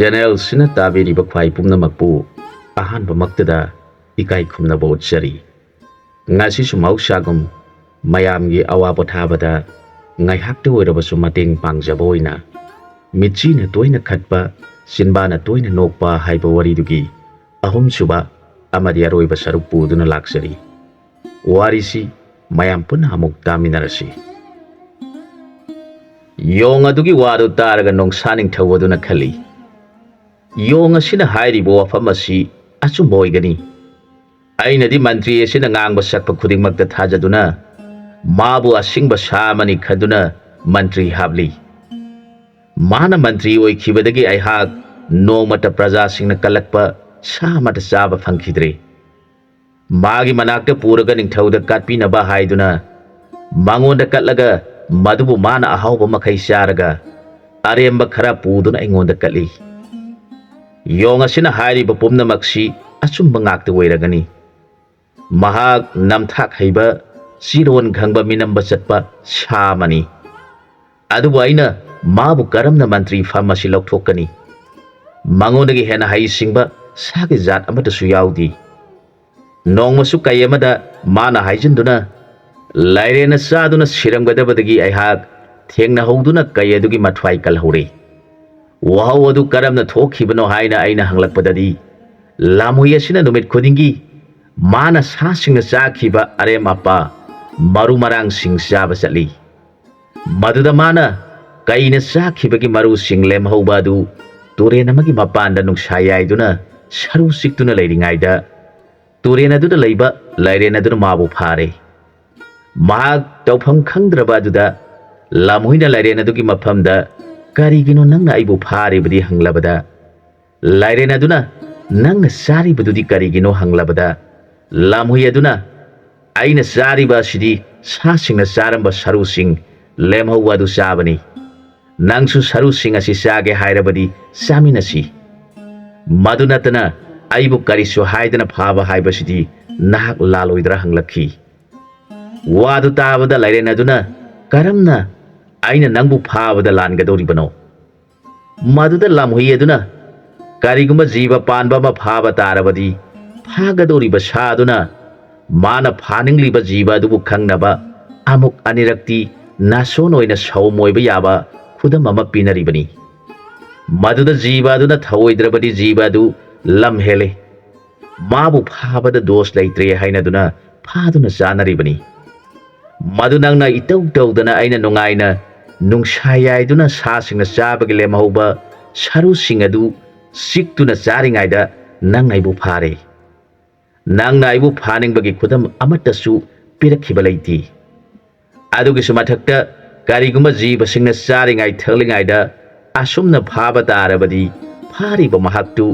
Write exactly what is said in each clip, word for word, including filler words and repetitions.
ꯆꯦꯅꯦꯜꯁꯤꯅ ꯇꯥꯕꯤꯔꯤꯕ ꯈ꯭ꯋꯥꯏ ꯄꯨꯝꯅꯃꯛꯄꯨ ꯑꯍꯥꯟꯕꯃꯛꯇꯗ ꯏꯀꯥꯏ ꯈꯨꯝꯅꯕ ꯎꯠꯆꯔꯤ꯫ ꯉꯁꯤꯁꯨ ꯃꯍꯧꯁꯥꯒꯨꯝ ꯃꯌꯥꯝꯒꯤ ꯑꯋꯥ ꯄꯣꯊꯥꯕꯗ ꯉꯥꯏꯍꯥꯛꯇ ꯑꯣꯏꯔꯕꯁꯨ ꯃꯇꯦꯡ ꯄꯥꯡꯖꯕ ꯑꯣꯏꯅ ꯃꯤꯠꯆꯤꯅ ꯇꯣꯏꯅ ꯈꯠꯄ, ꯆꯤꯟꯕꯥꯅ ꯇꯣꯏꯅ ꯅꯣꯛꯄ ꯍꯥꯏꯕ ꯋꯥꯔꯤꯗꯨꯒꯤ ꯑꯍꯨꯝꯁꯨꯕ ꯑꯃꯗꯤ ꯑꯔꯣꯏꯕ ꯁꯔꯨꯛ ꯄꯨꯗꯨꯅ ꯂꯥꯛꯆꯔꯤ꯫ ꯋꯥꯔꯤꯁꯤ ꯃꯌꯥꯝ ꯄꯨꯟꯅ ꯑꯃꯨꯛ ꯇꯥꯃꯤꯟꯅꯔꯁꯤ꯫ ꯌꯣꯡ ꯑꯗꯨꯒꯤ ꯋꯥꯗꯨ ꯇꯥꯔꯒ ꯅꯣꯡꯁꯥ ꯅꯤꯡꯊꯧ ꯑꯗꯨꯅ ꯈꯜꯂꯤ, "ꯌꯣꯡ ꯑꯁꯤꯅ ꯍꯥꯏꯔꯤꯕ ꯋꯥꯐꯝ ꯑꯁꯤ ꯑꯆꯨꯝꯕ ꯑꯣꯏꯒꯅꯤ꯫ ꯑꯩꯅꯗꯤ ꯃꯟꯇ꯭ꯔꯤ ꯑꯁꯤꯅ ꯉꯥꯡꯕ ꯁꯛꯄ ꯈꯨꯗꯤꯡꯃꯛꯇ ꯊꯥꯖꯗꯨꯅ ꯃꯥꯕꯨ ꯑꯁꯤꯡꯕ ꯁꯥ ꯑꯃꯅꯤ ꯈꯟꯗꯨꯅ ꯃꯟꯇ꯭ꯔꯤ ꯍꯥꯞꯂꯤ꯫ ꯃꯥꯅ ꯃꯟꯇ꯭ꯔꯤ ꯑꯣꯏꯈꯤꯕꯗꯒꯤ ꯑꯩꯍꯥꯛ ꯅꯣꯡꯃꯇ ꯄ꯭ꯔꯖꯥꯁꯤꯡꯅ ꯀꯜꯂꯛꯄ ꯁꯥ ꯑꯃꯠꯇ ꯆꯥꯕ ꯐꯪꯈꯤꯗ꯭ꯔꯤ꯫ ꯃꯥꯒꯤ ꯃꯅꯥꯛꯇ ꯄꯨꯔꯒ ꯅꯤꯡꯊꯧꯗ ꯀꯠꯄꯤꯅꯕ ꯍꯥꯏꯗꯨꯅ ꯃꯉꯣꯟꯗ ꯀꯠꯂꯒ ꯃꯗꯨꯕꯨ ꯃꯥꯅ ꯑꯍꯥꯎꯕ ꯃꯈꯩ ꯆꯥꯔꯒ ꯑꯔꯦꯝꯕ ꯈꯔ ꯄꯨꯗꯨꯅ ꯑꯩꯉꯣꯟꯗ ꯀꯠꯂꯤ꯫ ꯌꯣꯡ ꯑꯁꯤꯅ ꯍꯥꯏꯔꯤꯕ ꯄꯨꯝꯅꯃꯛꯁꯤ ꯑꯆꯨꯝꯕ ꯉꯥꯛꯇ ꯑꯣꯏꯔꯒꯅꯤ꯫ ꯃꯍꯥꯛ ꯅꯝꯊꯥꯛ ꯍꯩꯕ, ꯆꯤꯔꯣꯟ ꯈꯪꯕ, ꯃꯤꯅꯝꯕ ꯆꯠꯄ ꯁꯥ ꯑꯃꯅꯤ꯫ ꯑꯗꯨꯕꯨ ꯑꯩꯅ ꯃꯥꯕꯨ ꯀꯔꯝꯅ ꯃꯟꯇ꯭ꯔꯤ ꯐꯝ ꯑꯁꯤ ꯂꯧꯊꯣꯛꯀꯅꯤ? ꯃꯉꯣꯟꯗꯒꯤ ꯍꯦꯟꯅ ꯍꯩꯁꯤꯡꯕ ꯁꯥꯒꯤ ꯖꯥꯠ ꯑꯃꯠꯇꯁꯨ ꯌꯥꯎꯗꯦ꯫ ꯅꯣꯡꯃꯁꯨ ꯀꯩ ꯑꯃꯗ ꯃꯥꯅ ꯍꯥꯏꯖꯤꯟꯗꯨꯅ ꯂꯥꯏꯔꯦꯟꯅ ꯆꯥꯗꯨꯅ ꯁꯤꯔꯝꯒꯗꯕꯗꯒꯤ ꯑꯩꯍꯥꯛ ꯊꯦꯡꯅꯍꯧꯗꯨꯅ ꯀꯩ ꯑꯗꯨꯒꯤ ꯃꯊ꯭ꯋꯥꯏ ꯀꯜꯍꯧꯔꯦ꯫ ꯋꯥꯍꯧ ꯑꯗꯨ ꯀꯔꯝꯅ ꯊꯣꯛꯈꯤꯕꯅꯣ ꯍꯥꯏꯅ ꯑꯩꯅ ꯍꯪꯂꯛꯄꯗꯗꯤ, ꯂꯥꯃꯨꯏ ꯑꯁꯤꯅ ꯅꯨꯃꯤꯠ ꯈꯨꯗꯤꯡꯒꯤ ꯃꯥꯅ ꯁꯥꯁꯤꯡꯅ ꯆꯥꯈꯤꯕ ꯑꯔꯦꯝ ꯑꯄꯥ ꯃꯔꯨ ꯃꯔꯥꯡꯁꯤꯡ ꯆꯥꯕ ꯆꯠꯂꯤ꯫ ꯃꯗꯨꯗ ꯃꯥꯅ ꯀꯩꯅ ꯆꯥꯈꯤꯕꯒꯤ ꯃꯔꯨꯁꯤꯡ ꯂꯦꯝꯍꯧꯕ ꯑꯗꯨ ꯇꯨꯔꯦꯟ ꯑꯃꯒꯤ ꯃꯄꯥꯟꯗ ꯅꯨꯡꯁꯥ ꯌꯥꯏꯗꯨꯅ ꯁꯔꯨ ꯆꯤꯛꯇꯨꯅ ꯂꯩꯔꯤꯉꯩꯗ, ꯇꯨꯔꯦꯟ ꯑꯗꯨꯗ ꯂꯩꯕ ꯂꯥꯏꯔꯦꯟ ꯑꯗꯨꯅ ꯃꯥꯕꯨ ꯐꯥꯔꯦ꯫ ꯃꯍꯥꯛ ꯇꯧꯐꯝ ꯈꯪꯗ꯭ꯔꯕ ꯑꯗꯨꯗ ꯂꯥꯃꯨꯏꯅ ꯂꯥꯏꯔꯦꯟ ꯑꯗꯨꯒꯤ ꯃꯐꯝꯗ, "ꯀꯔꯤꯒꯤꯅꯣ ꯅꯪꯅ ꯑꯩꯕꯨ ꯐꯥꯔꯤꯕꯗꯤ?" ꯍꯪꯂꯕꯗ, ꯂꯥꯏꯔꯦꯟ ꯑꯗꯨꯅ, "ꯅꯪꯅ ꯆꯥꯔꯤꯕꯗꯨꯗꯤ ꯀꯔꯤꯒꯤꯅꯣ?" ꯍꯪꯂꯕꯗ, ꯂꯥꯃꯨꯏ ꯑꯗꯨꯅ, "ꯑꯩꯅ ꯆꯥꯔꯤꯕ ꯑꯁꯤꯗꯤ ꯁꯥꯁꯤꯡꯅ ꯆꯥꯔꯝꯕ ꯁꯔꯨꯁꯤꯡ ꯂꯦꯝꯍꯧꯕ ꯑꯗꯨ ꯆꯥꯕꯅꯤ꯫ ꯅꯪꯁꯨ ꯁꯔꯨꯁꯤꯡ ꯑꯁꯤ ꯆꯥꯒꯦ ꯍꯥꯏꯔꯕꯗꯤ ꯆꯥꯃꯤꯟꯅꯁꯤ꯫ ꯃꯗꯨ ꯅꯠꯇꯅ ꯑꯩꯕꯨ ꯀꯔꯤꯁꯨ ꯍꯥꯏꯗꯅ ꯐꯥꯕ ꯍꯥꯏꯕꯁꯤꯗꯤ ꯅꯍꯥꯛ ꯂꯥꯜꯂꯣꯏꯗ꯭ꯔꯥ?" ꯍꯪꯂꯛꯈꯤ꯫ ꯋꯥꯗꯨ ꯇꯥꯕꯗ ꯂꯥꯏꯔꯦꯟ ꯑꯗꯨꯅ, "ꯀꯔꯝꯅ ꯑꯩꯅ ꯅꯪꯕꯨ ꯐꯥꯕꯗ ꯂꯥꯟꯒꯗꯧꯔꯤꯕꯅꯣ? ꯃꯗꯨꯗ ꯂꯝꯍꯨꯏ ꯑꯗꯨꯅ ꯀꯔꯤꯒꯨꯝꯕ ꯖꯤꯕ ꯄꯥꯟꯕ ꯑꯃ ꯐꯥꯕ ꯇꯥꯔꯕꯗꯤ, ꯐꯥꯒꯗꯧꯔꯤꯕ ꯁꯥ ꯑꯗꯨꯅ ꯃꯥꯅ ꯐꯥꯅꯤꯡꯂꯤꯕ ꯖꯤꯕ ꯑꯗꯨꯕꯨ ꯈꯪꯅꯕ ꯑꯃꯨꯛ ꯑꯅꯤꯔꯛꯇꯤ ꯅꯥꯁꯣꯟ ꯑꯣꯏꯅ ꯁꯥꯎꯝ ꯑꯣꯏꯕ ꯌꯥꯕ ꯈꯨꯗꯝ ꯑꯃ ꯄꯤꯅꯔꯤꯕꯅꯤ꯫ ꯃꯗꯨꯗ ꯖꯤꯕ ꯑꯗꯨꯅ ꯊꯧꯑꯣꯏꯗ꯭ꯔꯕꯗꯤ ꯖꯤꯕ ꯑꯗꯨ ꯂꯝ ꯍꯦꯜꯂꯦ, ꯃꯥꯕꯨ ꯐꯥꯕꯗ ꯗꯣꯁ ꯂꯩꯇ꯭ꯔꯦ ꯍꯥꯏꯅꯗꯨꯅ ꯐꯥꯗꯨꯅ ꯆꯥꯅꯔꯤꯕꯅꯤ꯫ ꯃꯗꯨ ꯅꯪꯅ ꯏꯇꯧ ꯇꯧꯗꯅ ꯑꯩꯅ ꯅꯨꯡꯉꯥꯏꯅ ꯅꯨꯡꯁꯥ ꯌꯥꯏꯗꯨꯅ ꯁꯥꯁꯤꯡꯅ ꯆꯥꯕꯒꯤ ꯂꯦꯝꯍꯧꯕ ꯁꯔꯨꯁꯤꯡ ꯑꯗꯨ ꯆꯤꯛꯇꯨꯅ ꯆꯥꯔꯤꯉꯩꯗ ꯅꯪ ꯑꯩꯕꯨ ꯐꯥꯔꯦ꯫ ꯅꯪꯅ ꯑꯩꯕꯨ ꯐꯥꯅꯤꯡꯕꯒꯤ ꯈꯨꯗꯝ ꯑꯃꯠꯇꯁꯨ ꯄꯤꯔꯛꯈꯤꯕ ꯂꯩꯇꯦ꯫ ꯑꯗꯨꯒꯤꯁꯨ ꯃꯊꯛꯇ, ꯀꯔꯤꯒꯨꯝꯕ ꯖꯤꯕꯁꯤꯡꯅ ꯆꯥꯔꯤꯉꯩ ꯊꯛꯂꯤꯉꯩꯗ ꯑꯁꯨꯝꯅ ꯐꯥꯕ ꯇꯥꯔꯕꯗꯤ, ꯐꯥꯔꯤꯕ ꯃꯍꯥꯛꯇꯨ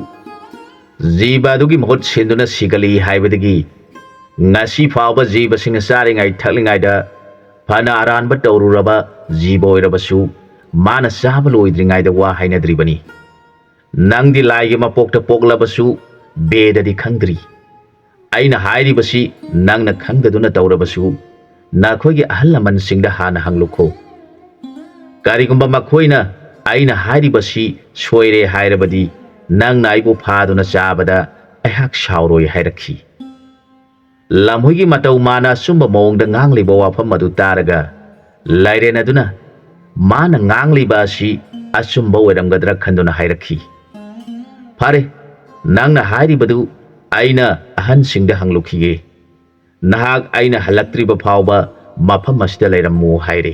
ꯖꯤꯕ ꯑꯗꯨꯒꯤ ꯃꯍꯨꯠ ꯁꯤꯟꯗꯨꯅ ꯁꯤꯒꯜꯂꯤ ꯍꯥꯏꯕꯗꯒꯤ, ꯉꯁꯤ ꯐꯥꯎꯕ ꯖꯤꯕꯁꯤꯡꯅ ꯆꯥꯔꯤꯉꯩ ꯊꯛꯂꯤꯉꯩꯗ ꯐꯅ ꯑꯔꯥꯟꯕ ꯇꯧꯔꯨꯔꯕ ꯖꯤꯕ ꯑꯣꯏꯔꯕꯁꯨ, ꯃꯥꯅ ꯆꯥꯕ ꯂꯣꯏꯗ꯭ꯔꯤꯉꯩꯗ ꯋꯥ ꯍꯥꯏꯅꯗ꯭ꯔꯤꯕꯅꯤ꯫ ꯅꯪꯗꯤ ꯂꯥꯏꯒꯤ ꯃꯄꯣꯛꯇ ꯄꯣꯛꯂꯕꯁꯨ ꯕꯦꯗꯗꯤ ꯈꯪꯗ꯭ꯔꯤ꯫ ꯑꯩꯅ ꯍꯥꯏꯔꯤꯕꯁꯤ ꯅꯪꯅ ꯈꯪꯗꯗꯨꯅ ꯇꯧꯔꯕꯁꯨ, ꯅꯈꯣꯏꯒꯤ ꯑꯍꯜ ꯂꯃꯟꯁꯤꯡꯗ ꯍꯥꯟꯅ ꯍꯪꯂꯨꯈꯣ꯫ ꯀꯔꯤꯒꯨꯝꯕ ꯃꯈꯣꯏꯅ ꯑꯩꯅ ꯍꯥꯏꯔꯤꯕꯁꯤ ꯁꯣꯏꯔꯦ ꯍꯥꯏꯔꯕꯗꯤ, ꯅꯪꯅ ꯑꯩꯕꯨ ꯐꯥꯗꯨꯅ ꯆꯥꯕꯗ ꯑꯩꯍꯥꯛ ꯁꯥꯎꯔꯣꯏ ꯍꯥꯏꯔꯛꯈꯤ꯫ ꯂꯝꯍꯨꯏꯒꯤ ꯃꯇꯧ ꯃꯥꯅ ꯑꯆꯨꯝꯕ ꯃꯑꯣꯡꯗ ꯉꯥꯡꯂꯤꯕ ꯋꯥꯐꯝ ꯑꯗꯨ ꯇꯥꯔꯒ, ꯂꯥꯏꯔꯦꯟ ꯑꯗꯨꯅ ꯃꯥꯅ ꯉꯥꯡꯂꯤꯕ ꯑꯁꯤ ꯑꯆꯨꯝꯕ ꯑꯣꯏꯔꯝꯒꯗ꯭ꯔꯥ ꯈꯟꯗꯨꯅ ꯍꯥꯏꯔꯛꯈꯤ꯫ "ꯐꯔꯦ, ꯅꯪꯅ ꯍꯥꯏꯔꯤꯕꯗꯨ ꯑꯩꯅ ꯑꯍꯟꯁꯤꯡꯗ ꯍꯪꯂꯨꯈꯤꯒꯦ꯫ ꯅꯍꯥꯛ ꯑꯩꯅ ꯍꯜꯂꯛꯇ꯭ꯔꯤꯕ ꯐꯥꯎꯕ ꯃꯐꯝ ꯑꯁꯤꯗ ꯂꯩꯔꯝꯃꯨ" ꯍꯥꯏꯔꯦ꯫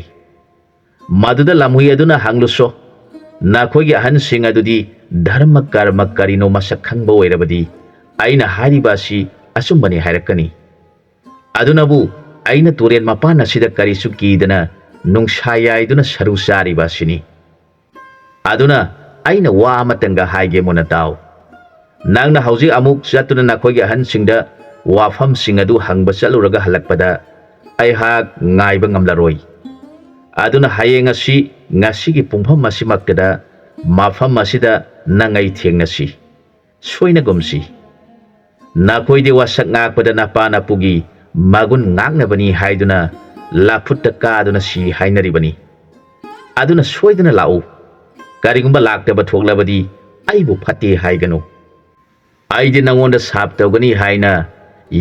ꯃꯗꯨꯗ ꯂꯝꯍꯨꯏ ꯑꯗꯨꯅ ꯍꯪꯂꯨꯁꯣ, ꯅꯈꯣꯏꯒꯤ ꯑꯍꯟꯁꯤꯡ ꯑꯗꯨꯗꯤ ꯙꯔꯃ ꯀꯔꯃ ꯀꯔꯤꯅꯣ ꯃꯁꯛ ꯈꯪꯕ ꯑꯣꯏꯔꯕꯗꯤ, ꯑꯩꯅ ꯍꯥꯏꯔꯤꯕ ꯑꯁꯤ ꯑꯆꯨꯝꯕꯅꯤ ꯍꯥꯏꯔꯛꯀꯅꯤ꯫ ꯑꯗꯨꯅꯕꯨ ꯑꯩꯅ ꯇꯨꯔꯦꯟ ꯃꯄꯥꯟ ꯑꯁꯤꯗ ꯀꯔꯤꯁꯨ ꯀꯤꯗꯅ ꯅꯨꯡꯁꯥ ꯌꯥꯏꯗꯨꯅ ꯁꯔꯨ ꯆꯥꯔꯤꯕ ꯑꯁꯤꯅꯤ꯫ ꯑꯗꯨꯅ ꯑꯩꯅ ꯋꯥ ꯑꯃꯇꯪꯒ ꯍꯥꯏꯒꯦ, ꯃꯨꯟꯅ ꯇꯥꯎ꯫ ꯅꯪꯅ ꯍꯧꯖꯤꯛ ꯑꯃꯨꯛ ꯆꯠꯇꯨꯅ ꯅꯈꯣꯏꯒꯤ ꯑꯍꯟꯁꯤꯡꯗ ꯋꯥꯐꯝꯁꯤꯡ ꯑꯗꯨ ꯍꯪꯕ ꯆꯠꯂꯨꯔꯒ ꯍꯜꯂꯛꯄꯗ ꯑꯩꯍꯥꯛ ꯉꯥꯏꯕ ꯉꯝꯂꯔꯣꯏ꯫ ꯑꯗꯨꯅ ꯍꯌꯦꯡ ꯑꯁꯤ ꯉꯁꯤꯒꯤ ꯄꯨꯡꯐꯝ ꯑꯁꯤꯃꯛꯇꯗ ꯃꯐꯝ ꯑꯁꯤꯗ ꯅꯪ ꯑꯩ ꯊꯦꯡꯅꯁꯤ꯫ ꯁꯣꯏꯅꯒꯨꯝꯁꯤ꯫ ꯅꯈꯣꯏꯗꯤ ꯋꯥꯁꯛ ꯉꯥꯛꯄꯗ ꯅꯄꯥ ꯅꯄꯨꯒꯤ ꯃꯒꯨꯟ ꯉꯥꯛꯅꯕꯅꯤ ꯍꯥꯏꯗꯨꯅ ꯂꯥꯐꯨꯠꯇ ꯀꯥꯗꯨꯅ ꯁꯤ ꯍꯥꯏꯅꯔꯤꯕꯅꯤ꯫ ꯑꯗꯨꯅ ꯁꯣꯏꯗꯅ ꯂꯥꯛꯎ꯫ ꯀꯔꯤꯒꯨꯝꯕ ꯂꯥꯛꯇꯕ ꯊꯣꯛꯂꯕꯗꯤ ꯑꯩꯕꯨ ꯐꯠꯇꯦ ꯍꯥꯏꯒꯅꯨ꯫ ꯑꯩꯗꯤ ꯅꯉꯣꯟꯗ ꯁꯥꯞ ꯇꯧꯒꯅꯤ ꯍꯥꯏꯅ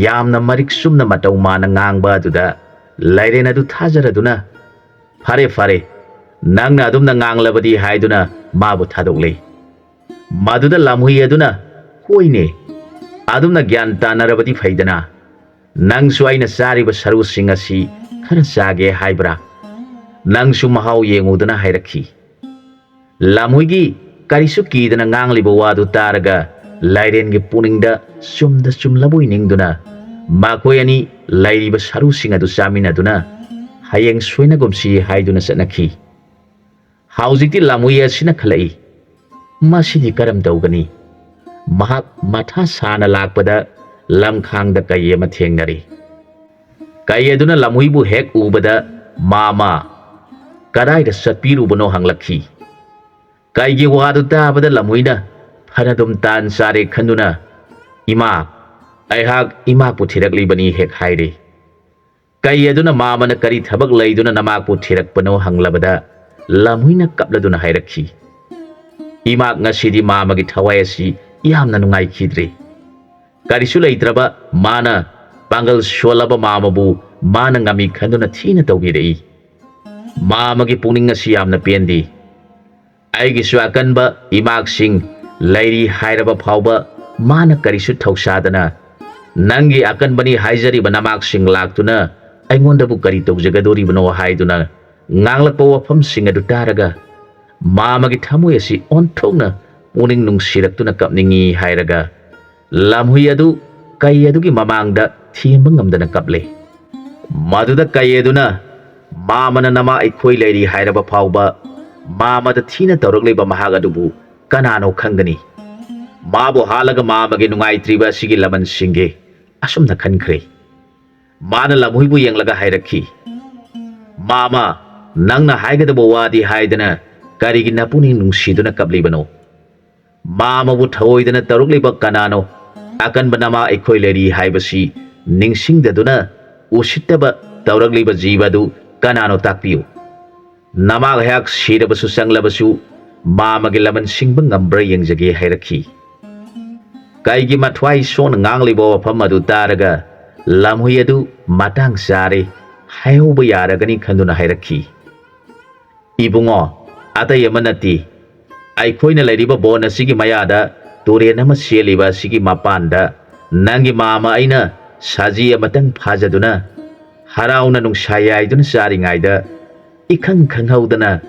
ꯌꯥꯝꯅ ꯃꯔꯤꯛ ꯆꯨꯝꯅ ꯃꯇꯧ ꯃꯥꯟꯅ ꯉꯥꯡꯕ ꯑꯗꯨꯗ ꯂꯥꯏꯔꯦꯟ ꯑꯗꯨ ꯊꯥꯖꯔꯗꯨꯅ, "ꯐꯔꯦ, ꯐꯔꯦ, ꯅꯪꯅ ꯑꯗꯨꯝꯅ ꯉꯥꯡꯂꯕꯗꯤ" ꯍꯥꯏꯗꯨꯅ ꯃꯥꯕꯨ ꯊꯥꯗꯣꯛꯂꯦ꯫ ꯃꯗꯨꯗ ꯂꯝꯍꯨꯏ ꯑꯗꯨꯅ, "ꯍꯣꯏꯅꯦ, ꯑꯗꯨꯝꯅ ꯒ꯭ꯌꯥꯟ ꯇꯥꯅꯔꯕꯗꯤ ꯐꯩꯗꯅ꯫ ꯅꯪꯁꯨ ꯑꯩꯅ ꯆꯥꯔꯤꯕ ꯁꯔꯨꯁꯤꯡ ꯑꯁꯤ ꯈꯔ ꯆꯥꯒꯦ ꯍꯥꯏꯕ꯭ꯔꯥ? ꯅꯪꯁꯨ ꯃꯍꯥꯎ ꯌꯦꯡꯉꯨꯗꯅ" ꯍꯥꯏꯔꯛꯈꯤ꯫ ꯂꯝꯍꯨꯏꯒꯤ ꯀꯔꯤꯁꯨ ꯀꯤꯗꯅ ꯉꯥꯡꯂꯤꯕ ꯋꯥꯗꯨ ꯇꯥꯔꯒ ꯂꯥꯏꯔꯦꯟꯒꯤ ꯄꯨꯛꯅꯤꯡꯗ ꯆꯨꯝꯗ ꯆꯨꯝꯂꯕꯣꯏ ꯅꯤꯡꯗꯨꯅ ꯃꯈꯣꯏ ꯑꯅꯤ ꯂꯩꯔꯤꯕ ꯁꯔꯨꯁꯤꯡ ꯑꯗꯨ ꯆꯥꯃꯤꯟꯅꯗꯨꯅ ꯍꯌꯦꯡ ꯁꯣꯏꯅꯒꯨꯝꯁꯤ ꯍꯥꯏꯗꯨꯅ ꯆꯠꯅꯈꯤ꯫ ꯍꯧꯖꯤꯛꯇꯤ ꯂꯝꯍꯨꯏ ꯑꯁꯤꯅ ꯈꯜꯂꯛꯏ, "ꯃꯁꯤꯗꯤ ꯀꯔꯝ ꯇꯧꯒꯅꯤ?" ꯃꯍꯥꯛ ꯃꯊꯥ ꯁꯥꯅ ꯂꯥꯛꯄꯗ ꯂꯝꯈꯥꯡꯗ ꯀꯩ ꯑꯃ ꯊꯦꯡꯅꯔꯦ꯫ ꯀꯩ ꯑꯗꯨꯅ ꯂꯝꯍꯨꯏꯕꯨ ꯍꯦꯛ ꯎꯕꯗ, "ꯃꯥꯃ, ꯀꯗꯥꯏꯗ ꯆꯠꯄꯤꯔꯨꯕꯅꯣ?" ꯍꯪꯂꯛꯈꯤ꯫ ꯀꯩꯒꯤ ꯋꯥꯗꯨ ꯇꯥꯕꯗ ꯂꯝꯍꯨꯏꯅ ꯐꯅꯗꯨꯝ ꯇꯥꯟ ꯆꯥꯔꯦ ꯈꯟꯗꯨꯅ, "ꯏꯃꯥ, ꯑꯩꯍꯥꯛ ꯏꯃꯥꯕꯨ ꯊꯤꯔꯛꯂꯤꯕꯅꯤ" ꯍꯦꯛ ꯍꯥꯏꯔꯦ꯫ ꯀꯩ ꯑꯗꯨꯅ ꯃꯥꯃꯅ ꯀꯔꯤ ꯊꯕꯛ ꯂꯩꯗꯨꯅ ꯅꯃꯥꯛꯄꯨ ꯊꯤꯔꯛꯄꯅꯣ ꯍꯪꯂꯕꯗ, ꯂꯝꯍꯨꯏꯅ ꯀꯞꯂꯗꯨꯅ ꯍꯥꯏꯔꯛꯈꯤ, "ꯏꯃꯥ, ꯉꯁꯤꯗꯤ ꯃꯥꯃꯒꯤ ꯊꯋꯥꯏ ꯑꯁꯤ ꯌꯥꯝꯅ ꯅꯨꯡꯉꯥꯏꯈꯤꯗ꯭ꯔꯦ꯫ ꯀꯔꯤꯁꯨ ꯂꯩꯇ꯭ꯔꯕ ꯃꯥꯅ ꯄꯥꯡꯒꯜ ꯁꯣꯜꯂꯕ ꯃꯥꯃꯕꯨ ꯃꯥꯅ ꯉꯝꯃꯤ ꯈꯟꯗꯨꯅ ꯊꯤꯅ ꯇꯧꯕꯤꯔꯛꯏ꯫ ꯃꯥꯃꯒꯤ ꯄꯨꯛꯅꯤꯡ ꯑꯁꯤ ꯌꯥꯝꯅ ꯄꯦꯟꯗꯦ꯫ ꯑꯩꯒꯤꯁꯨ ꯑꯀꯟꯕ ꯏꯃꯥꯛꯁꯤꯡ ꯂꯩꯔꯤ ꯍꯥꯏꯔꯕ ꯐꯥꯎꯕ ꯃꯥꯅ ꯀꯔꯤꯁꯨ ꯊꯧꯁꯥꯗꯅ, 'ꯅꯪꯒꯤ ꯑꯀꯟꯕꯅꯤ ꯍꯥꯏꯖꯔꯤꯕ ꯅꯃꯥꯛꯁꯤꯡ ꯂꯥꯛꯇꯨꯅ ꯑꯩꯉꯣꯟꯗꯕꯨ ꯀꯔꯤ ꯇꯧꯖꯒꯗꯣꯔꯤꯕꯅꯣ?' ꯍꯥꯏꯗꯨꯅ ꯉꯥꯡꯂꯛꯄ ꯋꯥꯐꯝꯁꯤꯡ ꯑꯗꯨ ꯇꯥꯔꯒ ꯃꯥꯃꯒꯤ ꯊꯃꯣꯏ ꯑꯁꯤ ꯑꯣꯟꯊꯣꯛꯅ ꯄꯨꯛꯅꯤꯡ ꯅꯨꯡꯁꯤꯔꯛꯇꯨꯅ ꯀꯞꯅꯤꯡꯏ ꯍꯥꯏꯔꯒ ꯂꯝꯍꯨꯏ ꯑꯗꯨ ꯀꯩ ꯑꯗꯨꯒꯤ ꯃꯃꯥꯡꯗ ꯊꯦꯝꯕ ꯉꯝꯗꯅ ꯀꯞꯂꯦ꯫ ꯃꯗꯨꯗ ꯀꯩ ꯑꯗꯨꯅ, "ꯃꯥꯃꯅ ꯅꯃꯥ ꯑꯩꯈꯣꯏ ꯂꯩꯔꯤ ꯍꯥꯏꯔꯕ ꯐꯥꯎꯕ ꯃꯥꯃꯗ ꯊꯤꯅ ꯇꯧꯔꯛꯂꯤꯕ ꯃꯍꯥꯛ ꯑꯗꯨꯕꯨ ꯀꯅꯥꯅꯣ ꯈꯪꯒꯅꯤ? ꯃꯥꯕꯨ ꯍꯥꯠꯂꯒ ꯃꯥꯃꯒꯤ ꯅꯨꯡꯉꯥꯏꯇ꯭ꯔꯤꯕ ꯑꯁꯤꯒꯤ ꯂꯃꯟ ꯁꯤꯡꯒꯦ" ꯑꯁꯨꯝꯅ ꯈꯟꯈ꯭ꯔꯦ꯫ ꯃꯥꯅ ꯂꯝꯍꯨꯏꯕꯨ ꯌꯦꯡꯂꯒ ꯍꯥꯏꯔꯛꯈꯤ, "ꯃꯥꯃ, ꯅꯪꯅ ꯍꯥꯏꯒꯗꯕ ꯋꯥꯗꯤ ꯍꯥꯏꯗꯅ ꯀꯔꯤꯒꯤ ꯅꯄꯨꯛꯅꯤꯡ ꯅꯨꯡꯁꯤꯗꯨꯅ ꯀꯞꯂꯤꯕꯅꯣ? ꯃꯥꯃꯕꯨ ꯊꯑꯣꯏꯗꯅ ꯇꯧꯔꯛꯂꯤꯕ ꯀꯅꯥꯅꯣ? ꯑꯀꯟꯕ ꯅꯃꯥ ꯑꯩꯈꯣꯏ ꯂꯩꯔꯤ ꯍꯥꯏꯕꯁꯤ ꯅꯤꯡꯁꯤꯡꯗꯗꯨꯅ ꯎꯁꯤꯠꯇꯕ ꯇꯧꯔꯛꯂꯤꯕ ꯖꯤꯕ ꯑꯗꯨ ꯀꯅꯥꯅꯣ? ꯇꯥꯛꯄꯤꯌꯨ꯫ ꯅꯃꯥ ꯑꯩꯍꯥꯛ ꯁꯤꯔꯕꯁꯨ ꯆꯪꯂꯕꯁꯨ ꯃꯥꯃꯒꯤ ꯂꯃꯟ ꯁꯤꯡꯕ ꯉꯝꯕ꯭ꯔꯥ ꯌꯦꯡꯖꯒꯦ" ꯍꯥꯏꯔꯛꯈꯤ꯫ ꯀꯩꯒꯤ ꯃꯊ꯭ꯋꯥꯏ ꯁꯣꯛꯅ ꯉꯥꯡꯂꯤꯕ ꯋꯥꯐꯝ ꯑꯗꯨ ꯇꯥꯔꯒ ꯂꯝꯍꯨꯏ ꯑꯗꯨ "ꯃꯇꯥꯡ ꯆꯥꯔꯦ, ꯍꯥꯏꯍꯧꯕ ꯌꯥꯔꯒꯅꯤ" ꯈꯟꯗꯨꯅ ꯍꯥꯏꯔꯛꯈꯤ꯫ "ꯏꯕꯨꯡꯉꯣ, ꯑꯇꯩ ꯑꯃ ꯅꯠꯇꯦ, ꯑꯩꯈꯣꯏꯅ ꯂꯩꯔꯤꯕ ꯕꯣꯟ ꯑꯁꯤꯒꯤ ꯃꯌꯥꯗ ꯇꯨꯔꯦꯟ ꯑꯃ ꯆꯦꯜꯂꯤꯕ ꯑꯁꯤꯒꯤ ꯃꯄꯥꯟꯗ ꯅꯪꯒꯤ ꯃꯥꯃ ꯑꯩꯅ ꯁꯖꯤ ꯑꯃꯇꯪ ꯐꯥꯖꯗꯨꯅ ꯍꯔꯥꯎꯅ ꯅꯨꯡꯁꯥ ꯌꯥꯏꯗꯨꯅ ꯆꯥꯔꯤꯉꯩꯗ ꯏꯈꯪ ꯈꯪꯍꯧꯗꯅ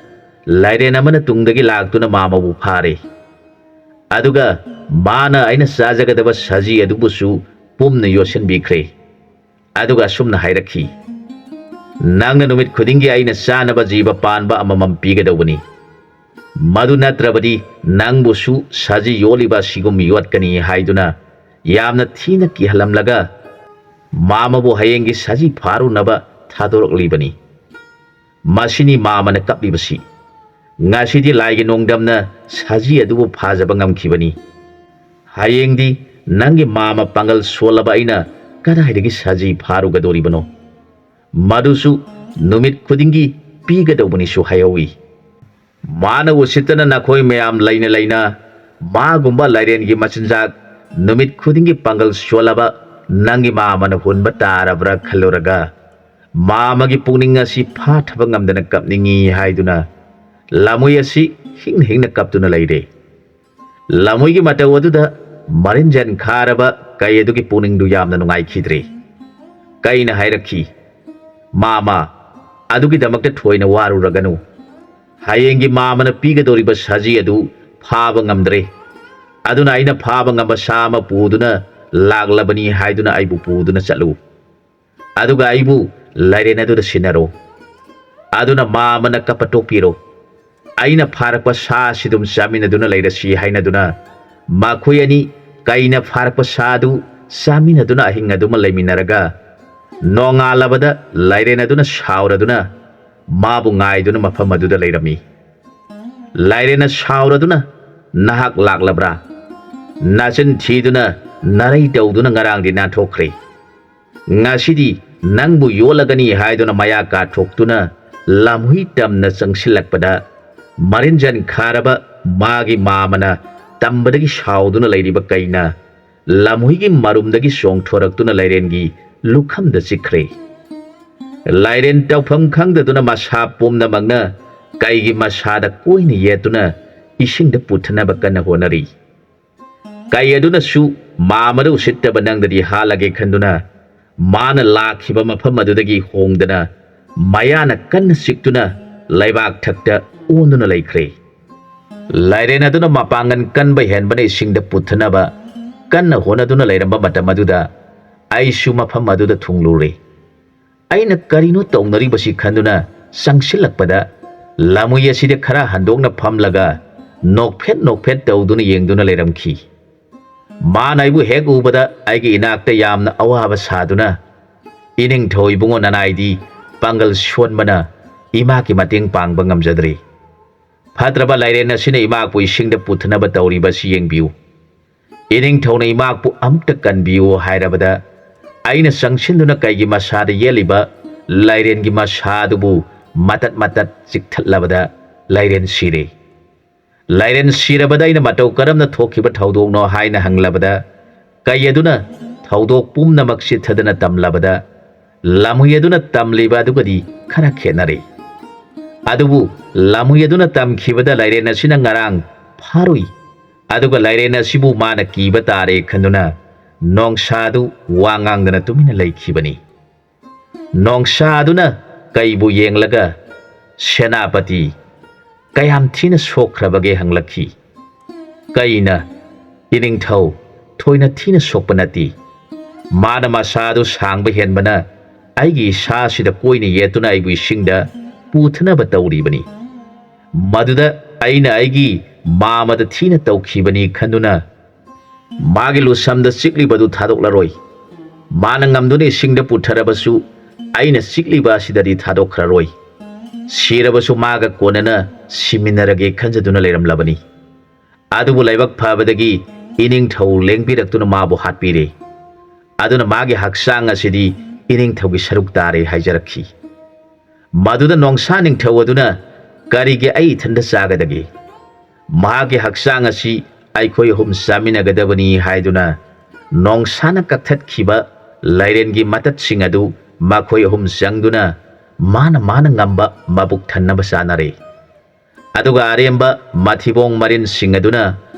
ꯂꯥꯏꯔꯦꯟ ꯑꯃꯅ ꯇꯨꯡꯗꯒꯤ ꯂꯥꯛꯇꯨꯅ ꯃꯥꯃꯕꯨ ꯐꯥꯔꯦ꯫ ꯑꯗꯨꯒ ꯃꯥꯅ ꯑꯩꯅ ꯆꯥꯖꯒꯗꯕ ꯁꯖꯤ ꯑꯗꯨꯕꯨꯁꯨ ꯄꯨꯝꯅ ꯌꯣꯠꯁꯤꯟꯕꯤꯈ꯭ꯔꯦ꯫ ꯑꯗꯨꯒ ꯑꯁꯨꯝꯅ ꯍꯥꯏꯔꯛꯈꯤ, 'ꯅꯪꯅ ꯅꯨꯃꯤꯠ ꯈꯨꯗꯤꯡꯒꯤ ꯑꯩꯅ ꯆꯥꯅꯕ ꯖꯤꯕ ꯄꯥꯟꯕ ꯑꯃꯃꯝ ꯄꯤꯒꯗꯧꯕꯅꯤ꯫ ꯃꯗꯨ ꯅꯠꯇ꯭ꯔꯕꯗꯤ ꯅꯪꯕꯨꯁꯨ ꯁꯖꯤ ꯌꯣꯠꯂꯤꯕ ꯑꯁꯤꯒꯨꯝ ꯌꯣꯠꯀꯅꯤ' ꯍꯥꯏꯗꯨꯅ ꯌꯥꯝꯅ ꯊꯤꯅ ꯀꯤꯍꯜꯂꯝꯂꯒ ꯃꯥꯃꯕꯨ ꯍꯌꯦꯡꯒꯤ ꯁꯖꯤ ꯐꯥꯔꯨꯅꯕ ꯊꯥꯗꯣꯔꯛꯂꯤꯕꯅꯤ꯫ ꯃꯁꯤꯅꯤ ꯃꯥꯃꯅ ꯀꯞꯂꯤꯕꯁꯤ꯫ ꯉꯁꯤꯗꯤ ꯂꯥꯏꯒꯤ ꯅꯣꯡꯗꯝꯅ ꯁꯖꯤ ꯑꯗꯨꯕꯨ ꯐꯥꯖꯕ ꯉꯝꯈꯤꯕꯅꯤ꯫ ꯍꯌꯦꯡꯗꯤ ꯅꯪꯒꯤ ꯃꯥꯃ ꯄꯥꯡꯒꯜ ꯁꯣꯜꯂꯕ ꯑꯩꯅ ꯀꯗꯥꯏꯗꯒꯤ ꯁꯖꯤ ꯐꯥꯔꯨꯒꯗꯧꯔꯤꯕꯅꯣ? ꯃꯗꯨꯁꯨ ꯅꯨꯃꯤꯠ ꯈꯨꯗꯤꯡꯒꯤ ꯄꯤꯒꯗꯧꯕꯅꯤꯁꯨ ꯍꯥꯏꯍꯧꯏ꯫ ꯃꯥꯅ ꯎꯁꯤꯠꯇꯅ ꯅꯈꯣꯏ ꯃꯌꯥꯝ ꯂꯩꯅ ꯂꯩꯅ ꯃꯥꯒꯨꯝꯕ ꯂꯥꯏꯔꯦꯟꯒꯤ ꯃꯆꯤꯟꯖꯥꯛ ꯅꯨꯃꯤꯠ ꯈꯨꯗꯤꯡꯒꯤ ꯄꯥꯡꯒꯜ ꯁꯣꯜꯂꯕ ꯅꯪꯒꯤ ꯃꯥꯃꯅ ꯍꯨꯟꯕ ꯇꯥꯔꯕ꯭ꯔꯥ ꯈꯜꯂꯨꯔꯒ ꯃꯥꯃꯒꯤ ꯄꯨꯛꯅꯤꯡ ꯑꯁꯤ ꯐꯥꯊꯕ ꯉꯝꯗꯅ ꯀꯞꯅꯤꯡꯏ" ꯍꯥꯏꯗꯨꯅ ꯂꯝꯍꯨꯏ ꯑꯁꯤ ꯍꯤꯡꯅ ꯍꯤꯡꯅ ꯀꯞꯇꯨꯅ ꯂꯩꯔꯦ꯫ ꯂꯝꯍꯨꯏꯒꯤ ꯃꯇꯧ ꯑꯗꯨꯗ ꯃꯔꯤꯟꯖꯟ ꯈꯥꯔꯕ ꯀꯩ ꯑꯗꯨꯒꯤ ꯄꯨꯛꯅꯤꯡꯗꯨ ꯌꯥꯝꯅ ꯅꯨꯡꯉꯥꯏꯈꯤꯗ꯭ꯔꯦ꯫ ꯀꯩꯅ ꯍꯥꯏꯔꯛꯈꯤ, "ꯃꯥꯃ, ꯑꯗꯨꯒꯤꯗꯃꯛꯇ ꯊꯣꯏꯅ ꯋꯥꯔꯨꯔꯒꯅꯨ꯫ ꯍꯌꯦꯡꯒꯤ ꯃꯥꯃꯅ ꯄꯤꯒꯗꯧꯔꯤꯕ ꯁꯖꯤ ꯑꯗꯨ ꯐꯥꯕ ꯉꯝꯗ꯭ꯔꯦ꯫ ꯑꯗꯨꯅ ꯑꯩꯅ ꯐꯥꯕ ꯉꯝꯕ ꯁꯥ ꯑꯃ ꯄꯨꯗꯨꯅ ꯂꯥꯛꯂꯕꯅꯤ ꯍꯥꯏꯗꯨꯅ ꯑꯩꯕꯨ ꯄꯨꯗꯨꯅ ꯆꯠꯂꯨ꯫ ꯑꯗꯨꯒ ꯑꯩꯕꯨ ꯂꯥꯏꯔꯦꯟ ꯑꯗꯨꯗ ꯁꯤꯟꯅꯔꯣ꯫ ꯑꯗꯨꯅ ꯃꯥꯃꯅ ꯀꯞꯄ ꯇꯣꯛꯄꯤꯔꯣ꯫ ꯑꯩꯅ ꯐꯥꯔꯛꯄ ꯁꯥ ꯑꯁꯤ ꯑꯗꯨꯝ ꯆꯥꯃꯤꯟꯅꯗꯨꯅ ꯂꯩꯔꯁꯤ" ꯍꯥꯏꯅꯗꯨꯅ ꯃꯈꯣꯏ ꯑꯅꯤ ꯀꯩꯅ ꯐꯥꯔꯛꯄ ꯁꯥ ꯑꯗꯨ ꯆꯥꯃꯤꯟꯅꯗꯨꯅ ꯑꯍꯤꯡ ꯑꯗꯨꯃ ꯂꯩꯃꯤꯟꯅꯔꯒ ꯅꯣꯡꯉꯥꯜꯂꯕꯗ ꯂꯥꯏꯔꯦꯟ ꯑꯗꯨꯅ ꯁꯥꯎꯔꯗꯨꯅ ꯃꯥꯕꯨ ꯉꯥꯏꯗꯨꯅ ꯃꯐꯝ ꯑꯗꯨꯗ ꯂꯩꯔꯝꯃꯤ꯫ ꯂꯥꯏꯔꯦꯟꯅ ꯁꯥꯎꯔꯗꯨꯅ, "ꯅꯍꯥꯛ ꯂꯥꯛꯂꯕ꯭ꯔꯥ? ꯅꯆꯤꯟ ꯊꯤꯗꯨꯅ ꯅꯔꯩ ꯇꯧꯗꯨꯅ ꯉꯔꯥꯡꯗꯤ ꯅꯥꯟꯊꯣꯛꯈ꯭ꯔꯦ꯫ ꯉꯁꯤꯗꯤ ꯅꯪꯕꯨ ꯌꯣꯠꯂꯒꯅꯤ" ꯍꯥꯏꯗꯨꯅ ꯃꯌꯥ ꯀꯥꯊꯣꯛꯇꯨꯅ ꯂꯝꯍꯨꯏ ꯇꯝꯅ ꯆꯪꯁꯤꯜꯂꯛꯄꯗ ꯃꯔꯤꯟꯖꯟ ꯈꯥꯔꯕ ꯃꯥꯒꯤ ꯃꯥꯃꯅ ꯇꯝꯕꯗꯒꯤ ꯁꯥꯎꯗꯨꯅ ꯂꯩꯔꯤꯕ ꯀꯩꯅ ꯂꯝꯍꯨꯏꯒꯤ ꯃꯔꯨꯝꯗꯒꯤ ꯆꯣꯡꯊꯣꯔꯛꯇꯨꯅ ꯂꯥꯏꯔꯦꯟꯒꯤ ꯂꯨꯈꯝꯗ ꯆꯤꯛꯈ꯭ꯔꯦ꯫ ꯂꯥꯏꯔꯦꯟ ꯇꯧꯐꯝ ꯈꯪꯗꯗꯨꯅ ꯃꯁꯥ ꯄꯨꯝꯅꯃꯛꯅ ꯀꯩꯒꯤ ꯃꯁꯥꯗ ꯀꯣꯏꯅ ꯌꯦꯠꯇꯨꯅ ꯏꯁꯤꯡꯗ ꯄꯨꯊꯅꯕ ꯀꯟꯅ ꯍꯣꯠꯅꯔꯤ꯫ ꯀꯩ ꯑꯗꯨꯅꯁꯨ ꯃꯥꯃꯗ ꯎꯁꯤꯠꯇꯕ ꯅꯪꯗꯗꯤ ꯍꯥꯠꯂꯒꯦ ꯈꯟꯗꯨꯅ ꯃꯥꯅ ꯂꯥꯛꯈꯤꯕ ꯃꯐꯝ ꯑꯗꯨꯗꯒꯤ ꯍꯣꯡꯗꯅ ꯃꯌꯥꯅ ꯀꯟꯅ ꯆꯤꯛꯇꯨꯅ ꯂꯩꯕꯥꯛ ꯊꯛꯇ ꯑꯣꯟꯗꯨꯅ ꯂꯩꯈ꯭ꯔꯦ꯫ ꯂꯥꯏꯔꯦꯟ ꯑꯗꯨꯅ ꯃꯄꯥꯡꯒꯜ ꯀꯟꯕ ꯍꯦꯟꯕꯅ ꯏꯁꯤꯡꯗ ꯄꯨꯊꯅꯕ ꯀꯟꯅ ꯍꯣꯠꯅꯗꯨꯅ ꯂꯩꯔꯝꯕ ꯃꯇꯝ ꯑꯗꯨꯗ ꯑꯩꯁꯨ ꯃꯐꯝ ꯑꯗꯨꯗ ꯊꯨꯡꯂꯨꯔꯦ꯫ ꯑꯩꯅ ꯀꯔꯤꯅꯣ ꯇꯧꯅꯔꯤꯕꯁꯤ ꯈꯟꯗꯨꯅ ꯆꯪꯁꯤꯜꯂꯛꯄꯗ ꯂꯝꯍꯨꯏ ꯑꯁꯤꯗꯤ ꯈꯔ ꯍꯟꯗꯣꯛꯅ ꯐꯝꯂꯒ ꯅꯣꯛꯐꯦꯠ ꯅꯣꯛꯐꯦꯠ ꯇꯧꯗꯨꯅ ꯌꯦꯡꯗꯨꯅ ꯂꯩꯔꯝꯈꯤ꯫ ꯃꯥꯅ ꯑꯩꯕꯨ ꯍꯦꯛ ꯎꯕꯗ ꯑꯩꯒꯤ ꯏꯅꯥꯛꯇ ꯌꯥꯝꯅ ꯑꯋꯥꯕ ꯁꯥꯗꯨꯅ, "ꯏꯅꯤꯡꯊꯧ ꯏꯕꯨꯡꯉꯣ, ꯅꯅꯥꯏꯗꯤ ꯄꯥꯡꯒꯜ ꯁꯣꯟꯕꯅ ꯏꯃꯥꯒꯤ ꯃꯇꯦꯡ ꯄꯥꯡꯕ ꯉꯝꯖꯗ꯭ꯔꯤ꯫ ꯐꯠꯇ꯭ꯔꯕ ꯂꯥꯏꯔꯦꯟ ꯑꯁꯤꯅ ꯏꯃꯥꯕꯨ ꯏꯁꯤꯡꯗ ꯄꯨꯊꯅꯕ ꯇꯧꯔꯤꯕ ꯑꯁꯤ ꯌꯦꯡꯕꯤꯌꯨ꯫ ꯏꯅꯤꯡꯊꯧꯅ ꯏꯃꯥꯕꯨ ꯑꯃꯨꯛꯇ ꯀꯟꯕꯤꯌꯨ" ꯍꯥꯏꯔꯕꯗ ꯑꯩꯅ ꯆꯪꯁꯤꯟꯗꯨꯅ ꯀꯩꯒꯤ ꯃꯁꯥꯗ ꯌꯦꯠꯂꯤꯕ ꯂꯥꯏꯔꯦꯟꯒꯤ ꯃꯁꯥ ꯑꯗꯨꯕꯨ ꯃꯇꯠ ꯃꯇꯠ ꯆꯤꯛꯊꯠꯂꯕꯗ ꯂꯥꯏꯔꯦꯟ ꯁꯤꯔꯦ꯫ ꯂꯥꯏꯔꯦꯟ ꯁꯤꯔꯕꯗ ꯑꯩꯅ ꯃꯇꯧ ꯀꯔꯝꯅ ꯊꯣꯛꯈꯤꯕ ꯊꯧꯗꯣꯛꯅꯣ ꯍꯥꯏꯅ ꯍꯪꯂꯕꯗ ꯀꯩ ꯑꯗꯨꯅ ꯊꯧꯗꯣꯛ ꯄꯨꯝꯅꯃꯛ ꯆꯤꯠꯊꯗꯅ ꯇꯝꯂꯕꯗ ꯂꯝꯍꯨꯏ ꯑꯗꯨꯅ ꯇꯝꯂꯤꯕ ꯑꯗꯨꯒꯗꯤ ꯈꯔ ꯈꯦꯠꯅꯔꯦ꯫ ꯑꯗꯨꯕꯨ ꯂꯝꯍꯨꯏ ꯑꯗꯨꯅ ꯇꯝꯈꯤꯕꯗ ꯂꯥꯏꯔꯦꯟ ꯑꯁꯤꯅ ꯉꯔꯥꯡ ꯐꯥꯔꯨꯏ꯫ ꯑꯗꯨꯒ ꯂꯥꯏꯔꯦꯟ ꯑꯁꯤꯕꯨ ꯃꯥꯅ ꯀꯤꯕ ꯇꯥꯔꯦ ꯈꯟꯗꯨꯅ ꯅꯣꯡꯁꯥ ꯑꯗꯨ ꯋꯥ ꯉꯥꯡꯗꯅ ꯇꯨꯃꯤꯟꯅ ꯂꯩꯈꯤꯕꯅꯤ꯫ ꯅꯣꯡꯁꯥ ꯑꯗꯨꯅ ꯀꯩꯕꯨ ꯌꯦꯡꯂꯒ, "ꯁꯦꯅꯥꯄꯇꯤ, ꯀꯌꯥꯝ ꯊꯤꯅ ꯁꯣꯛꯈ꯭ꯔꯕꯒꯦ?" ꯍꯪꯂꯛꯈꯤ꯫ ꯀꯩꯅ, "ꯏꯅꯤꯡꯊꯧ, ꯊꯣꯏꯅ ꯊꯤꯅ ꯁꯣꯛꯄ ꯅꯠꯇꯦ꯫ ꯃꯥꯅ ꯃꯁꯥ ꯑꯗꯨ ꯁꯥꯡꯕ ꯍꯦꯟꯕꯅ ꯑꯩꯒꯤ ꯏꯁꯥꯁꯤꯗ ꯀꯣꯏꯅ ꯌꯦꯠꯇꯨꯅ ꯑꯩꯕꯨ ꯏꯁꯤꯡꯗ ꯄꯨꯊꯅꯕ ꯇꯧꯔꯤꯕꯅꯤ꯫ ꯃꯗꯨꯗ ꯑꯩꯅ ꯑꯩꯒꯤ ꯃꯥꯃꯗ ꯊꯤꯅ ꯇꯧꯈꯤꯕꯅꯤ ꯈꯟꯗꯨꯅ ꯃꯥꯒꯤ ꯂꯨꯁꯝꯗ ꯆꯤꯛꯂꯤꯕꯗꯨ ꯊꯥꯗꯣꯛꯂꯔꯣꯏ꯫ ꯃꯥꯅ ꯉꯝꯗꯨꯅ ꯏꯁꯤꯡꯗ ꯄꯨꯊꯔꯕꯁꯨ ꯑꯩꯅ ꯆꯤꯛꯂꯤꯕ ꯑꯁꯤꯗꯗꯤ ꯊꯥꯗꯣꯛꯈ꯭ꯔꯔꯣꯏ꯫ ꯁꯤꯔꯕꯁꯨ ꯃꯥꯒ ꯀꯣꯟꯅꯅ ꯁꯤꯃꯤꯟꯅꯔꯒꯦ ꯈꯟꯖꯗꯨꯅ ꯂꯩꯔꯝꯂꯕꯅꯤ꯫ ꯑꯗꯨꯕꯨ ꯂꯥꯏꯕꯛ ꯐꯕꯗꯒꯤ ꯏꯅꯤꯡꯊꯧ ꯂꯦꯡꯕꯤꯔꯛꯇꯨꯅ ꯃꯥꯕꯨ ꯍꯥꯠꯄꯤꯔꯦ꯫ ꯑꯗꯨꯅ ꯃꯥꯒꯤ ꯍꯛꯆꯥꯡ ꯑꯁꯤꯗꯤ ꯏꯅꯤꯡꯊꯧꯒꯤ ꯁꯔꯨꯛ ꯇꯥꯔꯦ" ꯍꯥꯏꯖꯔꯛꯈꯤ꯫ ꯃꯗꯨꯗ ꯅꯣꯡꯁꯥ ꯅꯤꯡꯊꯧ ꯑꯗꯨꯅ "ꯀꯔꯤꯒꯤ ꯑꯩ ꯏꯊꯟꯇ ꯆꯥꯒꯗꯒꯦ? ꯃꯍꯥꯛꯀꯤ ꯍꯛꯆꯥꯡ ꯑꯁꯤ ꯑꯩꯈꯣꯏ ꯑꯍꯨꯝ ꯆꯥꯃꯤꯟꯅꯒꯗꯕꯅꯤ" ꯍꯥꯏꯗꯨꯅ ꯅꯣꯡꯁꯥꯅ ꯀꯛꯊꯠꯈꯤꯕ ꯂꯥꯏꯔꯦꯟꯒꯤ ꯃꯇꯠꯁꯤꯡ ꯑꯗꯨ ꯃꯈꯣꯏ ꯑꯍꯨꯝ ꯆꯪꯗꯨꯅ ꯃꯥꯅ ꯃꯥꯅ ꯉꯝꯕ ꯃꯕꯨꯛ ꯊꯟꯅꯕ ꯆꯥꯅꯔꯦ꯫ ꯑꯗꯨꯒ ꯑꯔꯦꯝꯕ ꯃꯊꯤꯕꯣꯡ ꯃꯔꯤꯟꯁꯤꯡ ꯑꯗꯨꯅ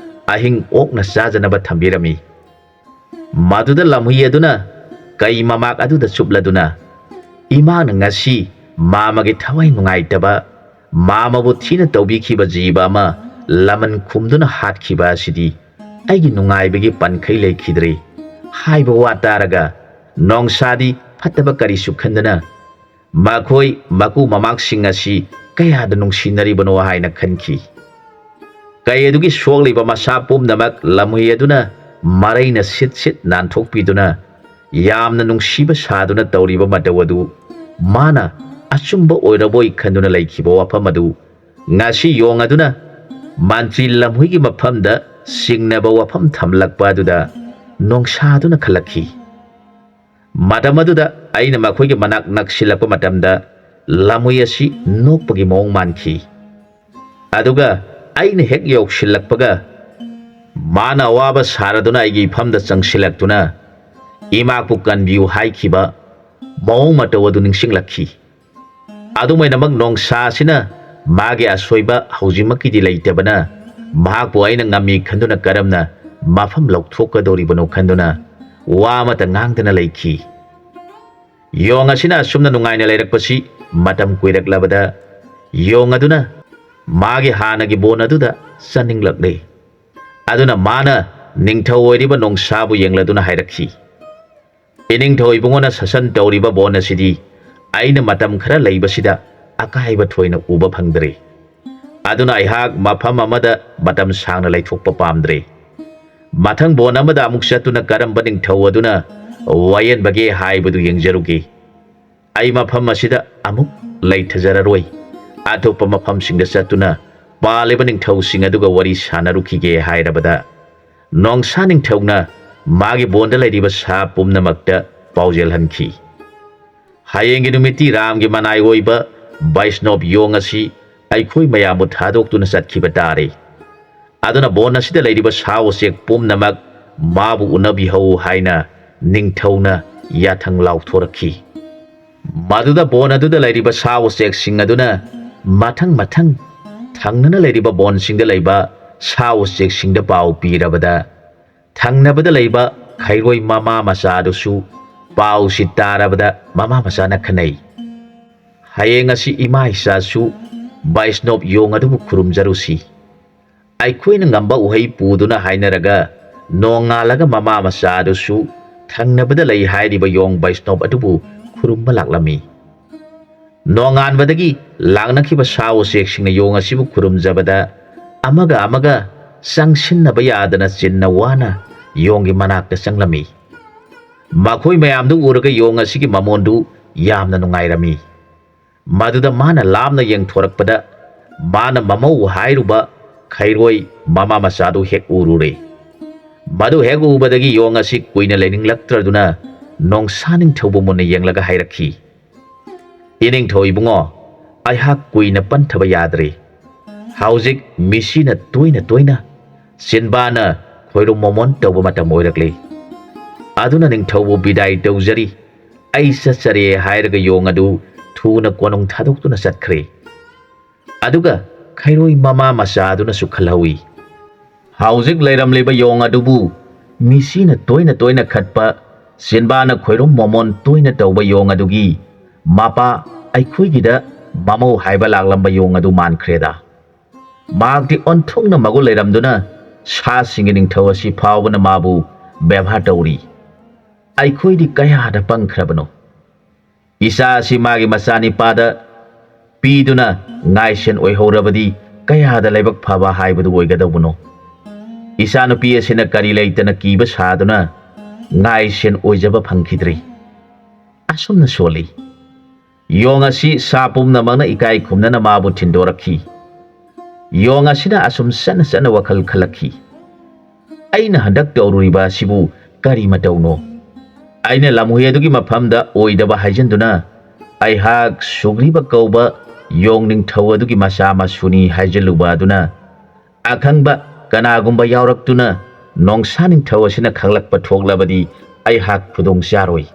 ꯑꯍꯤꯡ ꯑꯣꯛꯅ ꯆꯥꯖꯅꯕ ꯊꯝꯕꯤꯔꯝꯃꯤ꯫ ꯃꯗꯨꯗ ꯂꯝꯍꯨꯏ ꯑꯗꯨꯅ ꯀꯩ ꯃꯃꯥꯛ ꯑꯗꯨꯗ ꯆꯨꯞꯂꯗꯨꯅ, "ꯏꯃꯥꯅ ꯉꯁꯤ ꯃꯥꯃꯒꯤ ꯊꯋꯥꯏ ꯅꯨꯡꯉꯥꯏꯇꯕ, ꯃꯥꯃꯕꯨ ꯊꯤꯅ ꯇꯧꯕꯤꯈꯤꯕ ꯖꯤꯕ ꯑꯃ ꯂꯃꯟ ꯈꯨꯝꯗꯨꯅ ꯍꯥꯠꯈꯤꯕ ꯑꯁꯤꯗꯤ ꯑꯩꯒꯤ ꯅꯨꯡꯉꯥꯏꯕꯒꯤ ꯄꯟꯈꯩ ꯂꯩꯈꯤꯗ꯭ꯔꯦ" ꯍꯥꯏꯕ ꯋꯥ ꯇꯥꯔꯒ ꯅꯣꯡꯁꯥꯗꯤ ꯐꯠꯇꯕ ꯀꯔꯤꯁꯨ ꯈꯟꯗꯅ ꯃꯈꯣꯏ ꯃꯀꯨ ꯃꯃꯥꯛꯁꯤꯡ ꯑꯁꯤ ꯀꯌꯥꯗ ꯅꯨꯡꯁꯤꯅꯔꯤꯕꯅꯣ ꯍꯥꯏꯅ ꯈꯟꯈꯤ꯫ ꯀꯩ ꯑꯗꯨꯒꯤ ꯁꯣꯛꯂꯤꯕ ꯃꯁꯥ ꯄꯨꯝꯅꯃꯛ ꯂꯝꯍꯨꯏ ꯑꯗꯨꯅ ꯃꯔꯩꯅ ꯁꯤꯠ ꯁꯤꯠ ꯅꯥꯟꯊꯣꯛꯄꯤꯗꯨꯅ ꯌꯥꯝꯅ ꯅꯨꯡꯁꯤꯕ ꯁꯥꯗꯨꯅ ꯇꯧꯔꯤꯕ ꯃꯇꯧ ꯑꯗꯨ ꯃꯥꯅ ꯑꯆꯨꯝꯕ ꯑꯣꯏꯔꯕꯣꯏ ꯈꯟꯗꯨꯅ ꯂꯩꯈꯤꯕ ꯋꯥꯐꯝ ꯑꯗꯨ ꯉꯁꯤ ꯌꯣꯡ ꯑꯗꯨꯅ ꯃꯟꯇ꯭ꯔꯤ ꯂꯝꯍꯨꯏꯒꯤ ꯃꯐꯝꯗ ꯆꯤꯡꯅꯕ ꯋꯥꯐꯝ ꯊꯝꯂꯛꯄ ꯑꯗꯨꯗ ꯅꯣꯡꯁꯥꯗꯨꯅ ꯈꯜꯂꯛꯈꯤ꯫ ꯃꯇꯝ ꯑꯗꯨꯗ ꯑꯩꯅ ꯃꯈꯣꯏꯒꯤ ꯃꯅꯥꯛ ꯅꯛꯁꯤꯜꯂꯛꯄ ꯃꯇꯝꯗ ꯂꯝꯍꯨꯏ ꯑꯁꯤ ꯅꯣꯛꯄꯒꯤ ꯃꯑꯣꯡ ꯃꯥꯟꯈꯤ꯫ ꯑꯗꯨꯒ ꯑꯩꯅ ꯍꯦꯛ ꯌꯧꯁꯤꯜꯂꯛꯄꯒ ꯃꯥꯅ ꯑꯋꯥꯕ ꯁꯥꯔꯗꯨꯅ ꯑꯩꯒꯤ ꯏꯐꯝꯗ ꯆꯪꯁꯤꯜꯂꯛꯇꯨꯅ "ꯏꯃꯥꯕꯨ ꯀꯟꯕꯤꯌꯨ" ꯍꯥꯏꯈꯤꯕ ꯃꯑꯣꯡ ꯃꯇꯧ ꯑꯗꯨ ꯅꯤꯡꯁꯤꯡꯂꯛꯈꯤ꯫ ꯑꯗꯨꯃꯥꯏꯅꯃꯛ ꯅꯣꯡꯁꯥ ꯑꯁꯤꯅ ꯃꯥꯒꯤ ꯑꯁꯣꯏꯕ ꯍꯧꯖꯤꯛꯃꯛꯀꯤꯗꯤ ꯂꯩꯇꯕꯅ ꯃꯍꯥꯛꯄꯨ ꯑꯩꯅ ꯉꯝꯃꯤ ꯈꯟꯗꯨꯅ ꯀꯔꯝꯅ ꯃꯐꯝ ꯂꯧꯊꯣꯛꯀꯗꯧꯔꯤꯕꯅꯣ ꯈꯟꯗꯨꯅ ꯋꯥ ꯑꯃꯠꯇ ꯉꯥꯡꯗꯅ ꯂꯩꯈꯤ꯫ ꯌꯣꯡ ꯑꯁꯤꯅ ꯑꯁꯨꯝꯅ ꯅꯨꯡꯉꯥꯏꯅ ꯂꯩꯔꯛꯄꯁꯤ ꯃꯇꯝ ꯀꯨꯏꯔꯛꯂꯕꯗ ꯌꯣꯡ ꯑꯗꯨꯅ ꯃꯥꯒꯤ ꯍꯥꯟꯅꯒꯤ ꯕꯣꯟ ꯑꯗꯨꯗ ꯆꯠꯅꯤꯡꯂꯛꯂꯦ꯫ ꯑꯗꯨꯅ ꯃꯥꯅ ꯅꯤꯡꯊꯧ ꯑꯣꯏꯔꯤꯕ ꯅꯣꯡꯁꯥꯕꯨ ꯌꯦꯡꯂꯗꯨꯅ ꯍꯥꯏꯔꯛꯈꯤ, "ꯏꯅꯤꯡꯊꯧ ꯏꯕꯨꯡꯉꯣꯅ ꯁꯥꯁꯟ ꯇꯧꯔꯤꯕ ꯕꯣꯟ ꯑꯁꯤꯗꯤ ꯑꯩꯅ ꯃꯇꯝ ꯈꯔ ꯂꯩꯕꯁꯤꯗ ꯑꯀꯥꯏꯕ ꯊꯣꯏꯅ ꯎꯕ ꯐꯪꯗ꯭ꯔꯦ꯫ ꯑꯗꯨꯅ ꯑꯩꯍꯥꯛ ꯃꯐꯝ ꯑꯃꯗ ꯃꯇꯝ ꯁꯥꯡꯅ ꯂꯩꯊꯣꯛꯄ ꯄꯥꯝꯗ꯭ꯔꯦ꯫ ꯃꯊꯪ ꯕꯣꯟ ꯑꯃꯗ ꯑꯃꯨꯛ ꯆꯠꯇꯨꯅ ꯀꯔꯝꯕ ꯅꯤꯡꯊꯧ ꯑꯗꯨꯅ ꯋꯥꯌꯦꯟꯕꯒꯦ ꯍꯥꯏꯕꯗꯨ ꯌꯦꯡꯖꯔꯨꯒꯦ꯫ ꯑꯩ ꯃꯐꯝ ꯑꯁꯤꯗ ꯑꯃꯨꯛ ꯂꯩꯊꯖꯔꯔꯣꯏ꯫ ꯑꯇꯣꯞꯄ ꯃꯐꯝꯁꯤꯡꯗ ꯆꯠꯇꯨꯅ ꯄꯥꯜꯂꯤꯕ ꯅꯤꯡꯊꯧꯁꯤꯡ ꯑꯗꯨꯒ ꯋꯥꯔꯤ ꯁꯥꯟꯅꯔꯨꯈꯤꯒꯦ" ꯍꯥꯏꯔꯕꯗ ꯅꯣꯡꯁꯥ ꯅꯤꯡꯊꯧꯅ ꯃꯥꯒꯤ ꯕꯣꯟꯗ ꯂꯩꯔꯤꯕ ꯁꯥ ꯄꯨꯝꯅꯃꯛꯇ ꯄꯥꯎꯖꯦꯜꯍꯟꯈꯤ꯫ ꯍꯌꯦꯡꯒꯤ ꯅꯨꯃꯤꯠꯇꯤ ꯔꯥꯝꯒꯤ ꯃꯅꯥꯏ ꯑꯣꯏꯕ ꯕꯩꯁꯅꯣꯞ ꯌꯣꯡ ꯑꯁꯤ ꯑꯩꯈꯣꯏ ꯃꯌꯥꯝꯕꯨ ꯊꯥꯗꯣꯛꯇꯨꯅ ꯆꯠꯈꯤꯕ ꯇꯥꯔꯦ꯫ ꯑꯗꯨꯅ ꯕꯣꯟ ꯑꯁꯤꯗ ꯂꯩꯔꯤꯕ ꯁꯥ ꯎꯆꯦꯛ ꯄꯨꯝꯅꯃꯛ ꯃꯥꯕꯨ ꯎꯅꯕꯤꯍꯧ ꯍꯥꯏꯅ ꯅꯤꯡꯊꯧꯅ ꯌꯥꯊꯪ ꯂꯥꯎꯊꯣꯔꯛꯈꯤ꯫ ꯃꯗꯨꯗ ꯕꯣꯟ ꯑꯗꯨꯗ ꯂꯩꯔꯤꯕ ꯁꯥ ꯎꯆꯦꯛꯁꯤꯡ ꯑꯗꯨꯅ ꯃꯊꯪ ꯃꯊꯪ ꯊꯪꯅꯅ ꯂꯩꯔꯤꯕ ꯕꯣꯟꯁꯤꯡꯗ ꯂꯩꯕ ꯁꯥ ꯎꯆꯦꯛꯁꯤꯡꯗ ꯄꯥꯎ ꯄꯤꯔꯕꯗ, ꯊꯪꯅꯕꯗ ꯂꯩꯕ ꯈꯩꯔꯣꯏ ꯃꯃꯥ ꯃꯆꯥ ꯑꯗꯨꯁꯨ ꯄꯥꯎꯁꯤ ꯇꯥꯔꯕꯗ ꯃꯃꯥ ꯃꯆꯥꯅ ꯈꯟꯅꯩ, "ꯍꯌꯦꯡ ꯑꯁꯤ ꯏꯃꯥ ꯏꯆꯥꯁꯨ ꯕꯩꯁꯅꯣꯞ ꯌꯣꯡ ꯑꯗꯨꯕꯨ ꯈꯨꯔꯨꯝꯖꯔꯨꯁꯤ꯫ ꯑꯩꯈꯣꯏꯅ ꯉꯝꯕ ꯎꯍꯩ ꯄꯨꯗꯨꯅ ꯍꯥꯏꯅꯔꯒ ꯅꯣꯡꯉꯥꯜꯂꯒ ꯃꯃꯥ ꯃꯆꯥ ꯑꯗꯨꯁꯨ ꯊꯪꯅꯕꯗ ꯂꯩ ꯍꯥꯏꯔꯤꯕ ꯌꯣꯡ ꯕꯩꯁꯅꯣꯞ ꯑꯗꯨꯕꯨ ꯈꯨꯔꯨꯝꯕ ꯂꯥꯛꯂꯝꯃꯤ꯫ ꯅꯣꯡꯉꯥꯟꯕꯗꯒꯤ ꯂꯥꯛꯅꯈꯤꯕ ꯁꯥ ꯎꯆꯦꯛꯁꯤꯡꯅ ꯌꯣꯡ ꯑꯁꯤꯕꯨ ꯈꯨꯔꯨꯝꯖꯕꯗ ꯑꯃꯒ ꯑꯃꯒ ꯆꯪꯁꯤꯟꯅꯕ ꯌꯥꯗꯅ ꯆꯤꯟꯅ ꯋꯥꯅ ꯌꯣꯡꯒꯤ ꯃꯅꯥꯛꯇ ꯆꯪꯂꯝꯃꯤ꯫ ꯃꯈꯣꯏ ꯃꯌꯥꯝꯗꯨ ꯎꯔꯒ ꯌꯣꯡ ꯑꯁꯤꯒꯤ ꯃꯃꯣꯟꯗꯨ ꯌꯥꯝꯅ ꯅꯨꯡꯉꯥꯏꯔꯝꯃꯤ꯫ ꯃꯗꯨꯗ ꯃꯥꯅ ꯂꯥꯞꯅ ꯌꯦꯡꯊꯣꯔꯛꯄꯗ ꯃꯥꯅ ꯃꯃꯧ ꯍꯥꯏꯔꯨꯕ ꯈꯩꯔꯣꯏ ꯃꯃꯥ ꯃꯆꯥꯗꯨ ꯍꯦꯛ ꯎꯔꯨꯔꯦ꯫ ꯃꯗꯨ ꯍꯦꯛ ꯎꯕꯗꯒꯤ ꯌꯣꯡ ꯑꯁꯤ ꯀꯨꯏꯅ ꯂꯩꯅꯤꯡꯂꯛꯇ꯭ꯔꯗꯨꯅ ꯅꯣꯡꯁꯥ ꯅꯤꯡꯊꯧꯕꯨ ꯃꯨꯟꯅ ꯌꯦꯡꯂꯒ ꯍꯥꯏꯔꯛꯈꯤ, "ꯏꯅꯤꯡꯊꯧ ꯏꯕꯨꯡꯉꯣ, ꯑꯩꯍꯥꯛ ꯀꯨꯏꯅ ꯄꯟꯊꯕ ꯌꯥꯗ꯭ꯔꯦ꯫ ꯍꯧꯖꯤꯛ ꯃꯤꯁꯤꯅ ꯇꯣꯏꯅ ꯇꯣꯏꯅ ꯆꯤꯟꯕꯥꯅ ꯈꯣꯏꯔꯨꯝ ꯃꯣꯃꯣꯟ ꯇꯧꯕ ꯃꯇꯝ ꯑꯣꯏꯔꯛꯂꯦ꯫ ꯑꯗꯨꯅ ꯅꯤꯡꯊꯧꯕꯨ ꯕꯤꯗꯥꯏ ꯇꯧꯖꯔꯤ, ꯑꯩ ꯆꯠꯆꯔꯦ" ꯍꯥꯏꯔꯒ ꯌꯣꯡ ꯑꯗꯨ ꯊꯨꯅ ꯀꯣꯅꯨꯡ ꯊꯥꯗꯣꯛꯇꯨꯅ ꯆꯠꯈ꯭ꯔꯦ꯫ ꯑꯗꯨꯒ ꯈꯩꯔꯣꯏ ꯃꯃꯥ ꯃꯆꯥ ꯑꯗꯨꯅꯁꯨ ꯈꯜꯍꯧꯏ, "ꯍꯧꯖꯤꯛ ꯂꯩꯔꯝꯂꯤꯕ ꯌꯣꯡ ꯑꯗꯨꯕꯨ ꯃꯤꯁꯤꯅ ꯇꯣꯏꯅ ꯇꯣꯏꯅ ꯈꯠꯄ, ꯁꯤꯟꯕꯥꯅ ꯈꯣꯏꯔꯨꯝ ꯃꯣꯃꯣꯟ ꯇꯣꯏꯅ ꯇꯧꯕ ꯌꯣꯡ ꯑꯗꯨꯒꯤ ꯃꯄꯥ ꯑꯩꯈꯣꯏꯒꯤꯗ ꯃꯃꯧ ꯍꯥꯏꯕ ꯂꯥꯛꯂꯝꯕ ꯌꯣꯡ ꯑꯗꯨ ꯃꯥꯟꯈ꯭ꯔꯦꯗ꯫ ꯃꯍꯥꯛꯇꯤ ꯑꯣꯟꯊꯣꯛꯅ ꯃꯒꯨꯟ ꯂꯩꯔꯝꯗꯨꯅ ꯁꯥꯁꯤꯡꯒꯤ ꯅꯤꯡꯊꯧ ꯑꯁꯤ ꯐꯥꯎꯕꯅ ꯃꯥꯕꯨ ꯕꯦꯕꯥꯔ ꯇꯧꯔꯤ꯫ ꯑꯩꯈꯣꯏꯗꯤ ꯀꯌꯥꯗ ꯄꯪꯈ꯭ꯔꯕꯅꯣ! ꯏꯆꯥ ꯑꯁꯤ ꯃꯥꯒꯤ ꯃꯆꯥꯅꯤꯄꯥꯗ ꯄꯤꯗꯨꯅ ꯉꯥꯏꯁꯦꯟ ꯑꯣꯏꯍꯧꯔꯕꯗꯤ ꯀꯌꯥꯗ ꯂꯥꯏꯕꯛ ꯐꯕ ꯍꯥꯏꯕꯗꯨ ꯑꯣꯏꯒꯗꯧꯕꯅꯣ! ꯏꯆꯥꯅꯨꯄꯤ ꯑꯁꯤꯅ ꯀꯔꯤ ꯂꯩꯇꯅ ꯀꯤꯕ ꯁꯥꯗꯨꯅ ꯉꯥꯏꯁꯦꯟ ꯑꯣꯏꯖꯕ ꯐꯪꯈꯤꯗ꯭ꯔꯤ꯫ ꯑꯁꯨꯝꯅ ꯁꯣꯜꯂꯤ꯫" ꯌꯣꯡ ꯑꯁꯤ ꯁꯥ ꯄꯨꯝꯅꯃꯛꯅ ꯏꯀꯥꯏ ꯈꯨꯝꯅꯅ ꯃꯥꯕꯨ ꯊꯤꯟꯗꯣꯔꯛꯈꯤ꯫ ꯌꯣꯡ ꯑꯁꯤꯅ ꯑꯁꯨꯝ ꯆꯠꯅ ꯆꯠꯅ ꯋꯥꯈꯜ ꯈꯜꯂꯛꯈꯤ, "ꯑꯩꯅ ꯍꯟꯗꯛ ꯇꯧꯔꯨꯔꯤꯕ ꯑꯁꯤꯕꯨ ꯀꯔꯤ ꯃꯇꯧꯅꯣ? ꯑꯩꯅ ꯂꯝꯍꯨꯏ ꯑꯗꯨꯒꯤ ꯃꯐꯝꯗ ꯑꯣꯏꯗꯕ ꯍꯥꯏꯖꯤꯟꯗꯨꯅ ꯑꯩꯍꯥꯛ ꯁꯨꯒ꯭ꯔꯤꯕ ꯀꯧꯕ ꯌꯣꯡ ꯅꯤꯡꯊꯧ ꯑꯗꯨꯒꯤ ꯃꯆꯥ ꯃꯁꯨꯅꯤ ꯍꯥꯏꯖꯤꯜꯂꯨꯕ ꯑꯗꯨꯅ ꯑꯈꯪꯕ ꯀꯅꯥꯒꯨꯝꯕ ꯌꯥꯎꯔꯛꯇꯨꯅ ꯅꯣꯡꯁꯥ ꯅꯤꯡꯊꯧ ꯑꯁꯤꯅ ꯈꯪꯂꯛꯄ ꯊꯣꯛꯂꯕꯗꯤ ꯑꯩꯍꯥꯛ ꯈꯨꯗꯣꯡ ꯆꯥꯔꯣꯏ꯫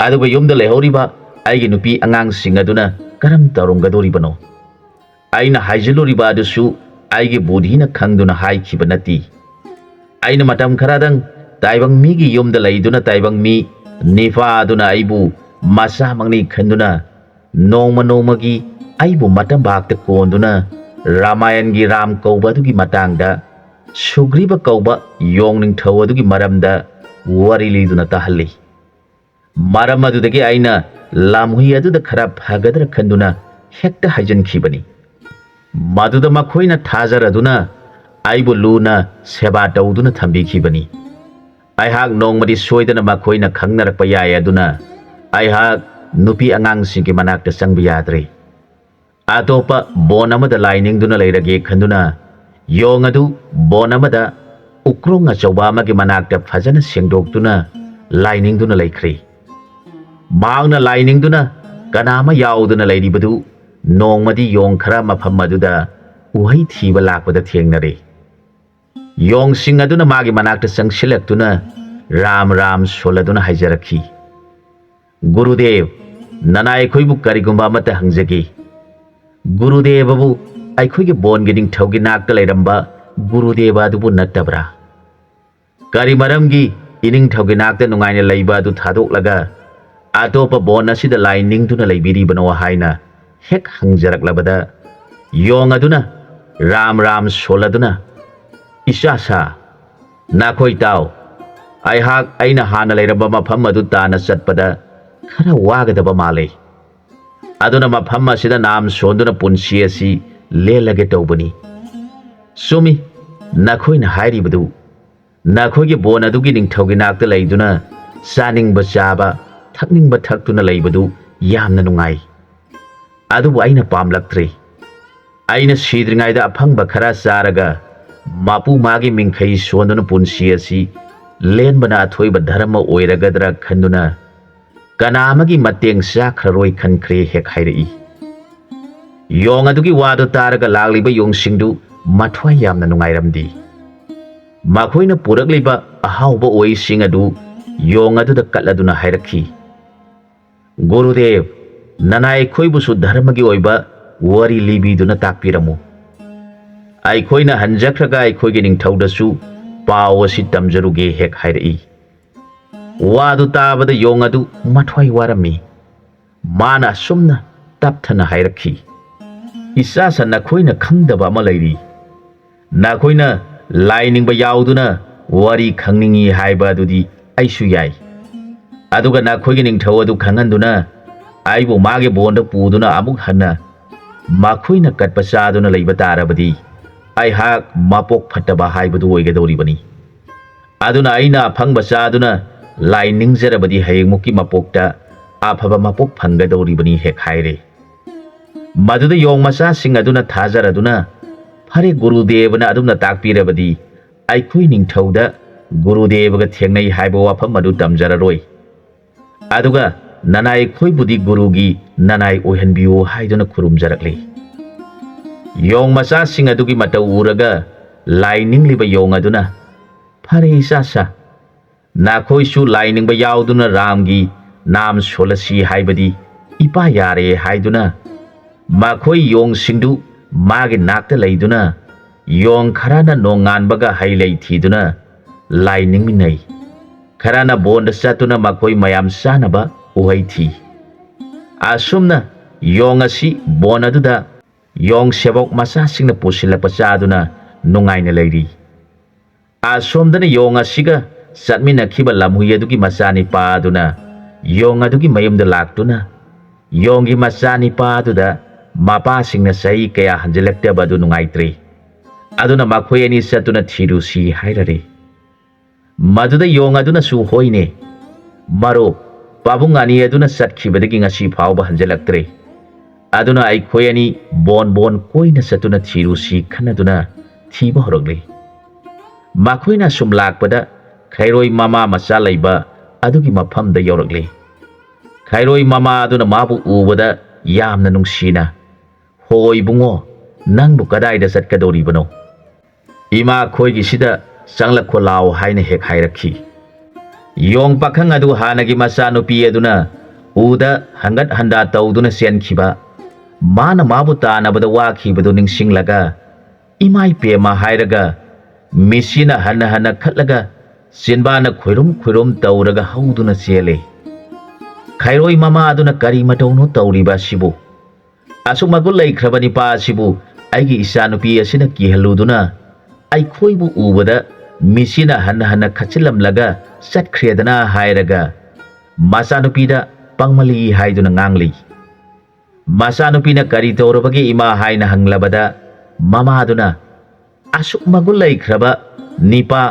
ꯑꯗꯨꯒ ꯌꯨꯝꯗ ꯂꯩꯍꯧꯔꯤꯕ ꯑꯩꯒꯤ ꯅꯨꯄꯤ ꯑꯉꯥꯡꯁꯤꯡ ꯑꯗꯨꯅ ꯀꯔꯝ ꯇꯧꯔꯝꯒꯗꯧꯔꯤꯕꯅꯣ? ꯑꯩꯅ ꯍꯥꯏꯖꯤꯜꯂꯨꯔꯤꯕ ꯑꯗꯨꯁꯨ ꯑꯩꯒꯤ ꯕꯨꯙꯤꯅ ꯈꯪꯗꯨꯅ ꯍꯥꯏꯈꯤꯕ ꯅꯠꯇꯦ꯫ ꯑꯩꯅ ꯃꯇꯝ ꯈꯔꯗꯪ ꯇꯥꯏꯕꯪ ꯃꯤꯒꯤ ꯌꯨꯝꯗ ꯂꯩꯗꯨꯅ ꯇꯥꯏꯕꯪ ꯃꯤ ꯅꯤꯄꯥ ꯑꯗꯨꯅ ꯑꯩꯕꯨ ꯃꯆꯥꯃꯛꯅꯤ ꯈꯟꯗꯨꯅ ꯅꯣꯡꯃ ꯅꯣꯡꯃꯒꯤ ꯑꯩꯕꯨ ꯃꯇꯝꯕꯥꯛꯇ ꯀꯣꯟꯗꯨꯅ ꯔꯥꯃꯥꯌꯟꯒꯤ ꯔꯥꯝ ꯀꯧꯕ ꯑꯗꯨꯒꯤ ꯃꯇꯥꯡꯗ, ꯁꯨꯒ꯭ꯔꯤꯕ ꯀꯧꯕ ꯌꯣꯡ ꯅꯤꯡꯊꯧ ꯑꯗꯨꯒꯤ ꯃꯔꯝꯗ ꯋꯥꯔꯤ ꯂꯤꯗꯨꯅ ꯇꯥꯍꯜꯂꯤ꯫ ꯃꯔꯝ ꯑꯗꯨꯗꯒꯤ ꯑꯩꯅ ꯂꯥꯝꯍꯨꯏ ꯑꯗꯨꯗ ꯈꯔ ꯐꯒꯗ꯭ꯔꯥ ꯈꯟꯗꯨꯅ ꯍꯦꯛꯇ ꯍꯥꯏꯖꯤꯟꯈꯤꯕꯅꯤ꯫ ꯃꯗꯨꯗ ꯃꯈꯣꯏꯅ ꯊꯥꯖꯔꯗꯨꯅ ꯑꯩꯕꯨ ꯂꯨꯅ ꯁꯦꯕꯥ ꯇꯧꯗꯨꯅ ꯊꯝꯕꯤꯈꯤꯕꯅꯤ꯫ ꯑꯩꯍꯥꯛ ꯅꯣꯡꯃꯗꯤ ꯁꯣꯏꯗꯅ ꯃꯈꯣꯏꯅ ꯈꯪꯅꯔꯛꯄ ꯌꯥꯏ, ꯑꯗꯨꯅ ꯑꯩꯍꯥꯛ ꯅꯨꯄꯤ ꯑꯉꯥꯡꯁꯤꯡꯒꯤ ꯃꯅꯥꯛꯇ ꯆꯪꯕ ꯌꯥꯗ꯭ꯔꯦ꯫ ꯑꯇꯣꯞꯄ ꯕꯣꯟ ꯑꯃꯗ ꯂꯥꯏ ꯅꯤꯡꯗꯨꯅ ꯂꯩꯔꯒꯦ ꯈꯟꯗꯨꯅ ꯌꯣꯡ ꯑꯗꯨ ꯕꯣꯟ ꯑꯃꯗ ꯎꯀ꯭ꯔꯣꯡ ꯑꯆꯧꯕ ꯑꯃꯒꯤ ꯃꯅꯥꯛꯇ ꯐꯖꯅ ꯁꯦꯡꯗꯣꯛꯇꯨꯅ ꯂꯥꯏ ꯅꯤꯡꯗꯨꯅ ꯂꯩꯈ꯭ꯔꯦ꯫ ꯃꯍꯥꯛꯅ ꯂꯥꯏ ꯅꯤꯡꯗꯨꯅ ꯀꯅꯥ ꯑꯃ ꯌꯥꯎꯗꯨꯅ ꯂꯩꯔꯤꯕꯗꯨ ꯅꯣꯡꯃꯗꯤ ꯌꯣꯡ ꯈꯔ ꯃꯐꯝ ꯑꯗꯨꯗ ꯎꯍꯩ ꯊꯤꯕ ꯂꯥꯛꯄꯗ ꯊꯦꯡꯅꯔꯦ꯫ ꯌꯣꯡꯁꯤꯡ ꯑꯗꯨꯅ ꯃꯥꯒꯤ ꯃꯅꯥꯛꯇ ꯆꯪꯁꯤꯜꯂꯛꯇꯨꯅ ꯔꯥꯝ ꯔꯥꯝ ꯁꯣꯜꯂꯗꯨꯅ ꯍꯥꯏꯖꯔꯛꯈꯤ, "ꯒꯨꯔꯨꯗꯦꯕ, ꯅꯅꯥꯏ ꯑꯩꯈꯣꯏꯕꯨ ꯀꯔꯤꯒꯨꯝꯕ ꯑꯃꯠꯇ ꯍꯪꯖꯒꯦ꯫ ꯒꯨꯔꯨꯗꯦꯕꯕꯨ ꯑꯩꯈꯣꯏꯒꯤ ꯕꯣꯟꯒꯤ ꯅꯤꯡꯊꯧꯒꯤ ꯅꯥꯛꯇ ꯂꯩꯔꯝꯕ ꯒꯨꯔꯨꯗꯦꯕ ꯑꯗꯨꯕꯨ ꯅꯠꯇꯕ꯭ꯔꯥ? ꯀꯔꯤ ꯃꯔꯝꯒꯤ ꯏꯅꯤꯡꯊꯧꯒꯤ ꯅꯥꯛꯇ ꯅꯨꯡꯉꯥꯏꯅ ꯂꯩꯕ ꯑꯗꯨ ꯊꯥꯗꯣꯛꯂꯒ ꯑꯇꯣꯞꯄ ꯕꯣꯟ ꯑꯁꯤꯗ ꯂꯥꯏ ꯅꯤꯡꯗꯨꯅ ꯂꯩꯕꯤꯔꯤꯕꯅꯣ?" ꯍꯥꯏꯅ ꯍꯦꯛ ꯍꯪꯖꯔꯛꯂꯕꯗ, ꯌꯣꯡ ꯑꯗꯨꯅ ꯔꯥꯝ ꯔꯥꯝ ꯁꯣꯜꯂꯗꯨꯅ, "ꯏꯆꯥꯁꯥ, ꯅꯈꯣꯏ ꯇꯥꯎ, ꯑꯩꯍꯥꯛ ꯑꯩꯅ ꯍꯥꯟꯅ ꯂꯩꯔꯝꯕ ꯃꯐꯝ ꯑꯗꯨ ꯇꯥꯟꯅ ꯆꯠꯄꯗ ꯈꯔ ꯋꯥꯒꯗꯕ ꯃꯥꯜꯂꯤ꯫ ꯑꯗꯨꯅ ꯃꯐꯝ ꯑꯁꯤꯗ ꯅꯥꯝ ꯁꯣꯟꯗꯨꯅ ꯄꯨꯟꯁꯤ ꯑꯁꯤ ꯂꯦꯜꯂꯒꯦ ꯇꯧꯕꯅꯤ꯫ ꯆꯨꯝꯃꯤ, ꯅꯈꯣꯏꯅ ꯍꯥꯏꯔꯤꯕꯗꯨ꯫ ꯅꯈꯣꯏꯒꯤ ꯕꯣꯟ ꯑꯗꯨꯒꯤ ꯅꯤꯡꯊꯧꯒꯤ ꯅꯥꯛꯇ ꯂꯩꯗꯨꯅ ꯆꯥꯅꯤꯡꯕ ꯆꯥꯕ, ꯊꯛꯅꯤꯡꯕ ꯊꯛꯇꯨꯅ ꯂꯩꯕꯗꯨ ꯌꯥꯝꯅ ꯅꯨꯡꯉꯥꯏ꯫ ꯑꯗꯨꯕꯨ ꯑꯩꯅ ꯄꯥꯝꯂꯛꯇ꯭ꯔꯦ꯫ ꯑꯩꯅ ꯁꯤꯗ꯭ꯔꯤꯉꯩꯗ ꯑꯐꯪꯕ ꯈꯔ ꯆꯥꯔꯒ ꯃꯄꯨ ꯃꯥꯒꯤ ꯃꯤꯡꯈꯩ ꯁꯣꯟꯗꯨꯅ ꯄꯨꯟꯁꯤ ꯑꯁꯤ ꯂꯦꯟꯕꯅ ꯑꯊꯣꯏꯕ ꯙꯔꯃ ꯑꯣꯏꯔꯒꯗ꯭ꯔꯥ ꯈꯟꯗꯨꯅ ꯀꯅꯥ ꯑꯃꯒꯤ ꯃꯇꯦꯡ ꯆꯥꯈ꯭ꯔꯔꯣꯏ ꯈꯟꯈ꯭ꯔꯦ" ꯍꯦꯛ ꯍꯥꯏꯔꯛꯏ꯫ ꯌꯣꯡ ꯑꯗꯨꯒꯤ ꯋꯥꯗꯨ ꯇꯥꯔꯒ ꯂꯥꯛꯂꯤꯕ ꯌꯣꯡꯁꯤꯡꯗꯨ ꯃꯊ꯭ꯋꯥꯏ ꯌꯥꯝꯅ ꯅꯨꯡꯉꯥꯏꯔꯝꯗꯦ꯫ ꯃꯈꯣꯏꯅ ꯄꯨꯔꯛꯂꯤꯕ ꯑꯍꯥꯎꯕ ꯎꯍꯩꯁꯤꯡ ꯑꯗꯨ ꯌꯣꯡ ꯑꯗꯨꯗ ꯀꯠꯂꯗꯨꯅ ꯍꯥꯏꯔꯛꯈꯤ, "ꯒꯨꯔꯨꯗꯦꯕ, ꯅꯅꯥꯏ ꯑꯩꯈꯣꯏꯕꯨꯁꯨ ꯙꯔꯃꯒꯤ ꯑꯣꯏꯕ ꯋꯥꯔꯤ ꯂꯤꯕꯤꯗꯨꯅ ꯇꯥꯛꯄꯤꯔꯝꯃꯨ꯫ ꯑꯩꯈꯣꯏꯅ ꯍꯟꯖꯈ꯭ꯔꯒ ꯑꯩꯈꯣꯏꯒꯤ ꯅꯤꯡꯊꯧꯗꯁꯨ ꯄꯥꯎ ꯑꯁꯤ ꯇꯝꯖꯔꯨꯒꯦ" ꯍꯦꯛ ꯍꯥꯏꯔꯛꯏ꯫ ꯋꯥꯗꯨ ꯇꯥꯕꯗ ꯌꯣꯡ ꯑꯗꯨ ꯃꯊ꯭ꯋꯥꯏ ꯋꯥꯔꯝꯃꯤ꯫ ꯃꯥꯅ ꯑꯁꯨꯝꯅ ꯇꯞꯊꯅ ꯍꯥꯏꯔꯛꯈꯤ, "ꯏꯆꯥꯁꯥ, ꯅꯈꯣꯏꯅ ꯈꯪꯗꯕ ꯑꯃ ꯂꯩꯔꯤ꯫ ꯅꯈꯣꯏꯅ ꯂꯥꯏ ꯅꯤꯡꯕ ꯌꯥꯎꯗꯨꯅ ꯋꯥꯔꯤ ꯈꯪꯅꯤꯡꯏ ꯍꯥꯏꯕ ꯑꯗꯨꯗꯤ ꯑꯩꯁꯨ ꯌꯥꯏ꯫ ꯑꯗꯨꯒ ꯅꯈꯣꯏꯒꯤ ꯅꯤꯡꯊꯧ ꯑꯗꯨ ꯈꯪꯍꯟꯗꯨꯅ ꯑꯩꯕꯨ ꯃꯥꯒꯤ ꯕꯣꯟꯗ ꯄꯨꯗꯨꯅ ꯑꯃꯨꯛ ꯍꯟꯅ ꯃꯈꯣꯏꯅ ꯀꯠꯄ ꯆꯥꯗꯨꯅ ꯂꯩꯕ ꯇꯥꯔꯕꯗꯤ ꯑꯩꯍꯥꯛ ꯃꯄꯣꯛ ꯐꯠꯇꯕ ꯍꯥꯏꯕꯗꯨ ꯑꯣꯏꯒꯗꯧꯔꯤꯕꯅꯤ꯫ ꯑꯗꯨꯅ ꯑꯩꯅ ꯑꯐꯪꯕ ꯆꯥꯗꯨꯅ ꯂꯥꯏ ꯅꯤꯡꯖꯔꯕꯗꯤ ꯍꯌꯦꯡꯃꯨꯛꯀꯤ ꯃꯄꯣꯛꯇ ꯑꯐꯕ ꯃꯄꯣꯛ ꯐꯪꯒꯗꯧꯔꯤꯕꯅꯤ" ꯍꯦꯛ ꯍꯥꯏꯔꯦ꯫ ꯃꯗꯨꯗ ꯌꯣꯡ ꯃꯆꯥꯁꯤꯡ ꯑꯗꯨꯅ ꯊꯥꯖꯔꯗꯨꯅ, "ꯐꯔꯦ, ꯒꯨꯔꯨꯗꯦꯕꯅ ꯑꯗꯨꯝꯅ ꯇꯥꯛꯄꯤꯔꯕꯗꯤ ꯑꯩꯈꯣꯏ ꯅꯤꯡꯊꯧꯗ ꯒꯨꯔꯨꯗꯦꯕꯒ ꯊꯦꯡꯅꯩ ꯍꯥꯏꯕ ꯋꯥꯐꯝ ꯑꯗꯨ ꯇꯝꯖꯔꯔꯣꯏ꯫ ꯑꯗꯨꯒ ꯅꯅꯥꯏ ꯑꯩꯈꯣꯏꯕꯨꯗꯤ ꯒꯨꯔꯨꯒꯤ ꯅꯅꯥꯏ ꯑꯣꯏꯍꯟꯕꯤꯌꯨ" ꯍꯥꯏꯗꯨꯅ ꯈꯨꯔꯨꯝꯖꯔꯛꯂꯤ꯫ ꯌꯣꯡ ꯃꯆꯥꯁꯤꯡ ꯑꯗꯨꯒꯤ ꯃꯇꯧ ꯎꯔꯒ ꯂꯥꯏ ꯅꯤꯡꯂꯤꯕ ꯌꯣꯡ ꯑꯗꯨꯅ, "ꯐꯔꯦ ꯏꯆꯥꯁꯥ, ꯅꯈꯣꯏꯁꯨ ꯂꯥꯏ ꯅꯤꯡꯕ ꯌꯥꯎꯗꯨꯅ ꯔꯥꯝꯒꯤ ꯅꯥꯝ ꯁꯣꯜꯂꯁꯤ ꯍꯥꯏꯕꯗꯤ ꯏꯄꯥ ꯌꯥꯔꯦ" ꯍꯥꯏꯗꯨꯅ ꯃꯈꯣꯏ ꯌꯣꯡꯁꯤꯡꯗꯨ ꯃꯥꯒꯤ ꯅꯥꯛꯇ ꯂꯩꯗꯨꯅ ꯌꯣꯡ ꯈꯔꯅ ꯅꯣꯡꯉꯥꯟꯕꯒ ꯍꯩ ꯂꯩ ꯊꯤꯗꯨꯅ ꯂꯥꯏ ꯅꯤꯡꯃꯤꯟꯅꯩ꯫ ꯈꯔꯅ ꯕꯣꯟꯗ ꯆꯠꯇꯨꯅ ꯃꯈꯣꯏ ꯃꯌꯥꯝ ꯆꯥꯅꯕ ꯎꯍꯩ ꯊꯤ꯫ ꯑꯁꯨꯝꯅ ꯌꯣꯡ ꯑꯁꯤ ꯕꯣꯟ ꯑꯗꯨꯗ ꯌꯣꯡ ꯁꯦꯕꯣꯛ ꯃꯆꯥꯁꯤꯡꯅ ꯄꯨꯁꯤꯜꯂꯛꯄ ꯆꯥꯗꯨꯅ ꯅꯨꯡꯉꯥꯏꯅ ꯂꯩꯔꯤ꯫ ꯑꯁꯣꯝꯗꯅ ꯌꯣꯡ ꯑꯁꯤꯒ ꯆꯠꯃꯤꯟꯅꯈꯤꯕ ꯂꯝꯍꯨꯏ ꯑꯗꯨꯒꯤ ꯃꯆꯥꯅꯤꯄꯥ ꯑꯗꯨꯅ ꯌꯣꯡ ꯑꯗꯨꯒꯤ ꯃꯌꯨꯝꯗ ꯂꯥꯛꯇꯨꯅ ꯌꯣꯡꯒꯤ ꯃꯆꯥꯅꯤꯄꯥ ꯑꯗꯨꯗ ꯃꯄꯥꯁꯤꯡꯅ ꯆꯍꯤ ꯀꯌꯥ ꯍꯟꯖꯤꯜꯂꯛꯇꯕ ꯑꯗꯨ ꯅꯨꯡꯉꯥꯏꯇ꯭ꯔꯦ꯫ ꯑꯗꯨꯅ ꯃꯈꯣꯏ ꯑꯅꯤ ꯆꯠꯇꯨꯅ ꯊꯤꯔꯨꯁꯤ ꯍꯥꯏꯔꯔꯦ꯫ ꯃꯗꯨꯗ ꯌꯣꯡ ꯑꯗꯨꯅꯁꯨ, "ꯍꯣꯏꯅꯦ, ꯃꯔꯨꯞ, ꯄꯥꯕꯨꯡ ꯑꯅꯤ ꯑꯗꯨꯅ ꯆꯠꯈꯤꯕꯗꯒꯤ ꯉꯁꯤ ꯐꯥꯎꯕ ꯍꯟꯖꯤꯜꯂꯛꯇ꯭ꯔꯦ꯫ ꯑꯗꯨꯅ ꯑꯩꯈꯣꯏ ꯑꯅꯤ ꯕꯣꯟ ꯕꯣꯟ ꯀꯣꯏꯅ ꯆꯠꯇꯨꯅ ꯊꯤꯔꯨꯁꯤ" ꯈꯟꯅꯗꯨꯅ ꯊꯤꯕ ꯍꯧꯔꯛꯂꯤ꯫ ꯃꯈꯣꯏꯅ ꯁꯨꯝ ꯂꯥꯛꯄꯗ ꯈꯩꯔꯣꯏ ꯃꯃꯥ ꯃꯆꯥ ꯂꯩꯕ ꯑꯗꯨꯒꯤ ꯃꯐꯝꯗ ꯌꯧꯔꯛꯂꯤ꯫ ꯈꯩꯔꯣꯏ ꯃꯃꯥ ꯑꯗꯨꯅ ꯃꯥꯕꯨ ꯎꯕꯗ ꯌꯥꯝꯅ ꯅꯨꯡꯁꯤꯅ, "ꯍꯣ ꯏꯕꯨꯡꯉꯣ, ꯅꯪꯕꯨ ꯀꯗꯥꯏꯗ ꯆꯠꯀꯗꯧꯔꯤꯕꯅꯣ? ꯏꯃꯥ ꯈꯣꯏꯒꯤꯁꯤꯗ ꯆꯪꯂꯛꯈꯣ ꯂꯥꯎ" ꯍꯥꯏꯅ ꯍꯦꯛ ꯍꯥꯏꯔꯛꯈꯤ꯫ ꯌꯣꯡ ꯄꯥꯈꯪ ꯑꯗꯨ ꯍꯥꯟꯅꯒꯤ ꯃꯆꯥꯅꯨꯄꯤ ꯑꯗꯨꯅ ꯎꯗ ꯍꯪꯒꯠ ꯍꯟꯗꯥ ꯇꯧꯗꯨꯅ ꯆꯦꯟꯈꯤꯕ, ꯃꯥꯅ ꯃꯥꯕꯨ ꯇꯥꯟꯅꯕꯗ ꯋꯥꯈꯤꯕꯗꯨ ꯅꯤꯡꯁꯤꯡꯂꯒ, "ꯏꯃꯥꯏ ꯄꯦꯝꯃ" ꯍꯥꯏꯔꯒ ꯃꯤꯁꯤꯅ ꯍꯟꯅ ꯍꯟꯅ ꯈꯠꯂꯒ ꯆꯤꯟꯕꯥꯅ ꯈꯨꯏꯔꯨꯝ ꯈꯨꯏꯔꯨꯝ ꯇꯧꯔꯒ ꯍꯧꯗꯨꯅ ꯆꯦꯜꯂꯦ꯫ ꯈꯩꯔꯣꯏ ꯃꯃꯥ ꯑꯗꯨꯅ "ꯀꯔꯤ ꯃꯇꯧꯅꯣ ꯇꯧꯔꯤꯕ ꯑꯁꯤꯕꯨ? ꯑꯁꯨꯛ ꯃꯒꯨꯟ ꯂꯩꯈ꯭ꯔꯕ ꯅꯤꯄꯥ ꯑꯁꯤꯕꯨ ꯑꯩꯒꯤ ꯏꯆꯥꯅꯨꯄꯤ ꯑꯁꯤꯅ ꯀꯤꯍꯜꯂꯨꯗꯨꯅ ꯑꯩꯈꯣꯏꯕꯨ ꯎꯕꯗ ꯃꯤꯁꯤꯅ ꯍꯟꯅ ꯍꯟꯅ ꯈꯠꯆꯤꯜꯂꯝꯂꯒ ꯆꯠꯈ꯭ꯔꯦꯗꯅ" ꯍꯥꯏꯔꯒ ꯃꯆꯥꯅꯨꯄꯤꯗ ꯄꯪꯃꯜꯂꯤ ꯍꯥꯏꯗꯨꯅ ꯉꯥꯡꯂꯤ꯫ ꯃꯆꯥꯅꯨꯄꯤꯅ "ꯀꯔꯤ ꯇꯧꯔꯕꯒꯦ ꯏꯃꯥ?" ꯍꯥꯏꯅ ꯍꯪꯂꯕꯗ ꯃꯃꯥꯗꯨꯅ "ꯑꯁꯨꯛ ꯃꯒꯨꯟ ꯂꯩꯈ꯭ꯔꯕ ꯅꯤꯄꯥ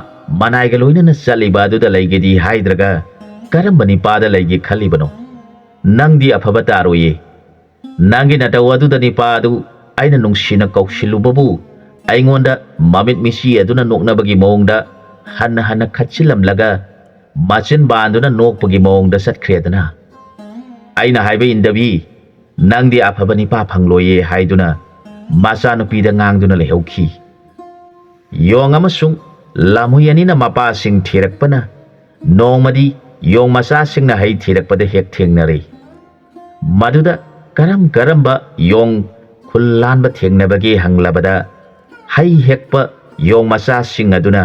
ꯃꯅꯥꯏꯒ ꯂꯣꯏꯅꯅ ꯆꯠꯂꯤꯕ ꯑꯗꯨꯗ ꯂꯩꯒꯦꯗꯤ ꯍꯥꯏꯗ꯭ꯔꯒ ꯀꯔꯝꯕ ꯅꯤꯄꯥꯗ ꯂꯩꯒꯦ ꯈꯜꯂꯤꯕꯅꯣ? ꯅꯪꯗꯤ ꯑꯐꯕ ꯇꯥꯔꯣꯏꯌꯦ꯫ ꯅꯪꯒꯤ ꯅꯇꯧ ꯑꯗꯨꯗ ꯅꯤꯄꯥ ꯑꯗꯨ ꯑꯩꯅ ꯅꯨꯡꯁꯤꯅ ꯀꯧꯁꯤꯜꯂꯨꯕꯕꯨ ꯑꯩꯉꯣꯟꯗ ꯃꯃꯤꯠ ꯃꯤꯁꯤ ꯑꯗꯨꯅ ꯅꯣꯛꯅꯕꯒꯤ ꯃꯑꯣꯡꯗ ꯍꯟꯅ ꯍꯟꯅ ꯈꯠꯆꯤꯜꯂꯝꯂꯒ ꯃꯆꯤꯟ ꯕꯥꯟꯗꯨꯅ ꯅꯣꯛꯄꯒꯤ ꯃꯑꯣꯡꯗ ꯆꯠꯈ꯭ꯔꯦꯗꯅ꯫ ꯑꯩꯅ ꯍꯥꯏꯕ ꯏꯟꯗꯕꯤ ꯅꯪꯗꯤ ꯑꯐꯕ ꯅꯤꯄꯥ ꯐꯪꯂꯣꯏꯌꯦ" ꯍꯥꯏꯗꯨꯅ ꯃꯆꯥꯅꯨꯄꯤꯗ ꯉꯥꯡꯗꯨꯅ ꯂꯩꯍꯧꯈꯤ꯫ ꯌꯣꯡ ꯑꯃꯁꯨꯡ ꯂꯝꯍꯨꯏ ꯑꯅꯤꯅ ꯃꯄꯥꯁꯤꯡ ꯊꯤꯔꯛꯄꯅ ꯅꯣꯡꯃꯗꯤ ꯌꯣꯡ ꯃꯆꯥꯁꯤꯡꯅ ꯍꯩ ꯊꯤꯔꯛꯄꯗ ꯍꯦꯛ ꯊꯦꯡꯅꯔꯦ꯫ ꯃꯗꯨꯗ ꯀꯔꯝ ꯀꯔꯝꯕ ꯌꯣꯡ ꯈꯨꯜ ꯂꯥꯟꯕ ꯊꯦꯡꯅꯕꯒꯦ ꯍꯪꯂꯕꯗ ꯍꯩ ꯍꯦꯛꯄ ꯌꯣꯡ ꯃꯆꯥꯁꯤꯡ ꯑꯗꯨꯅ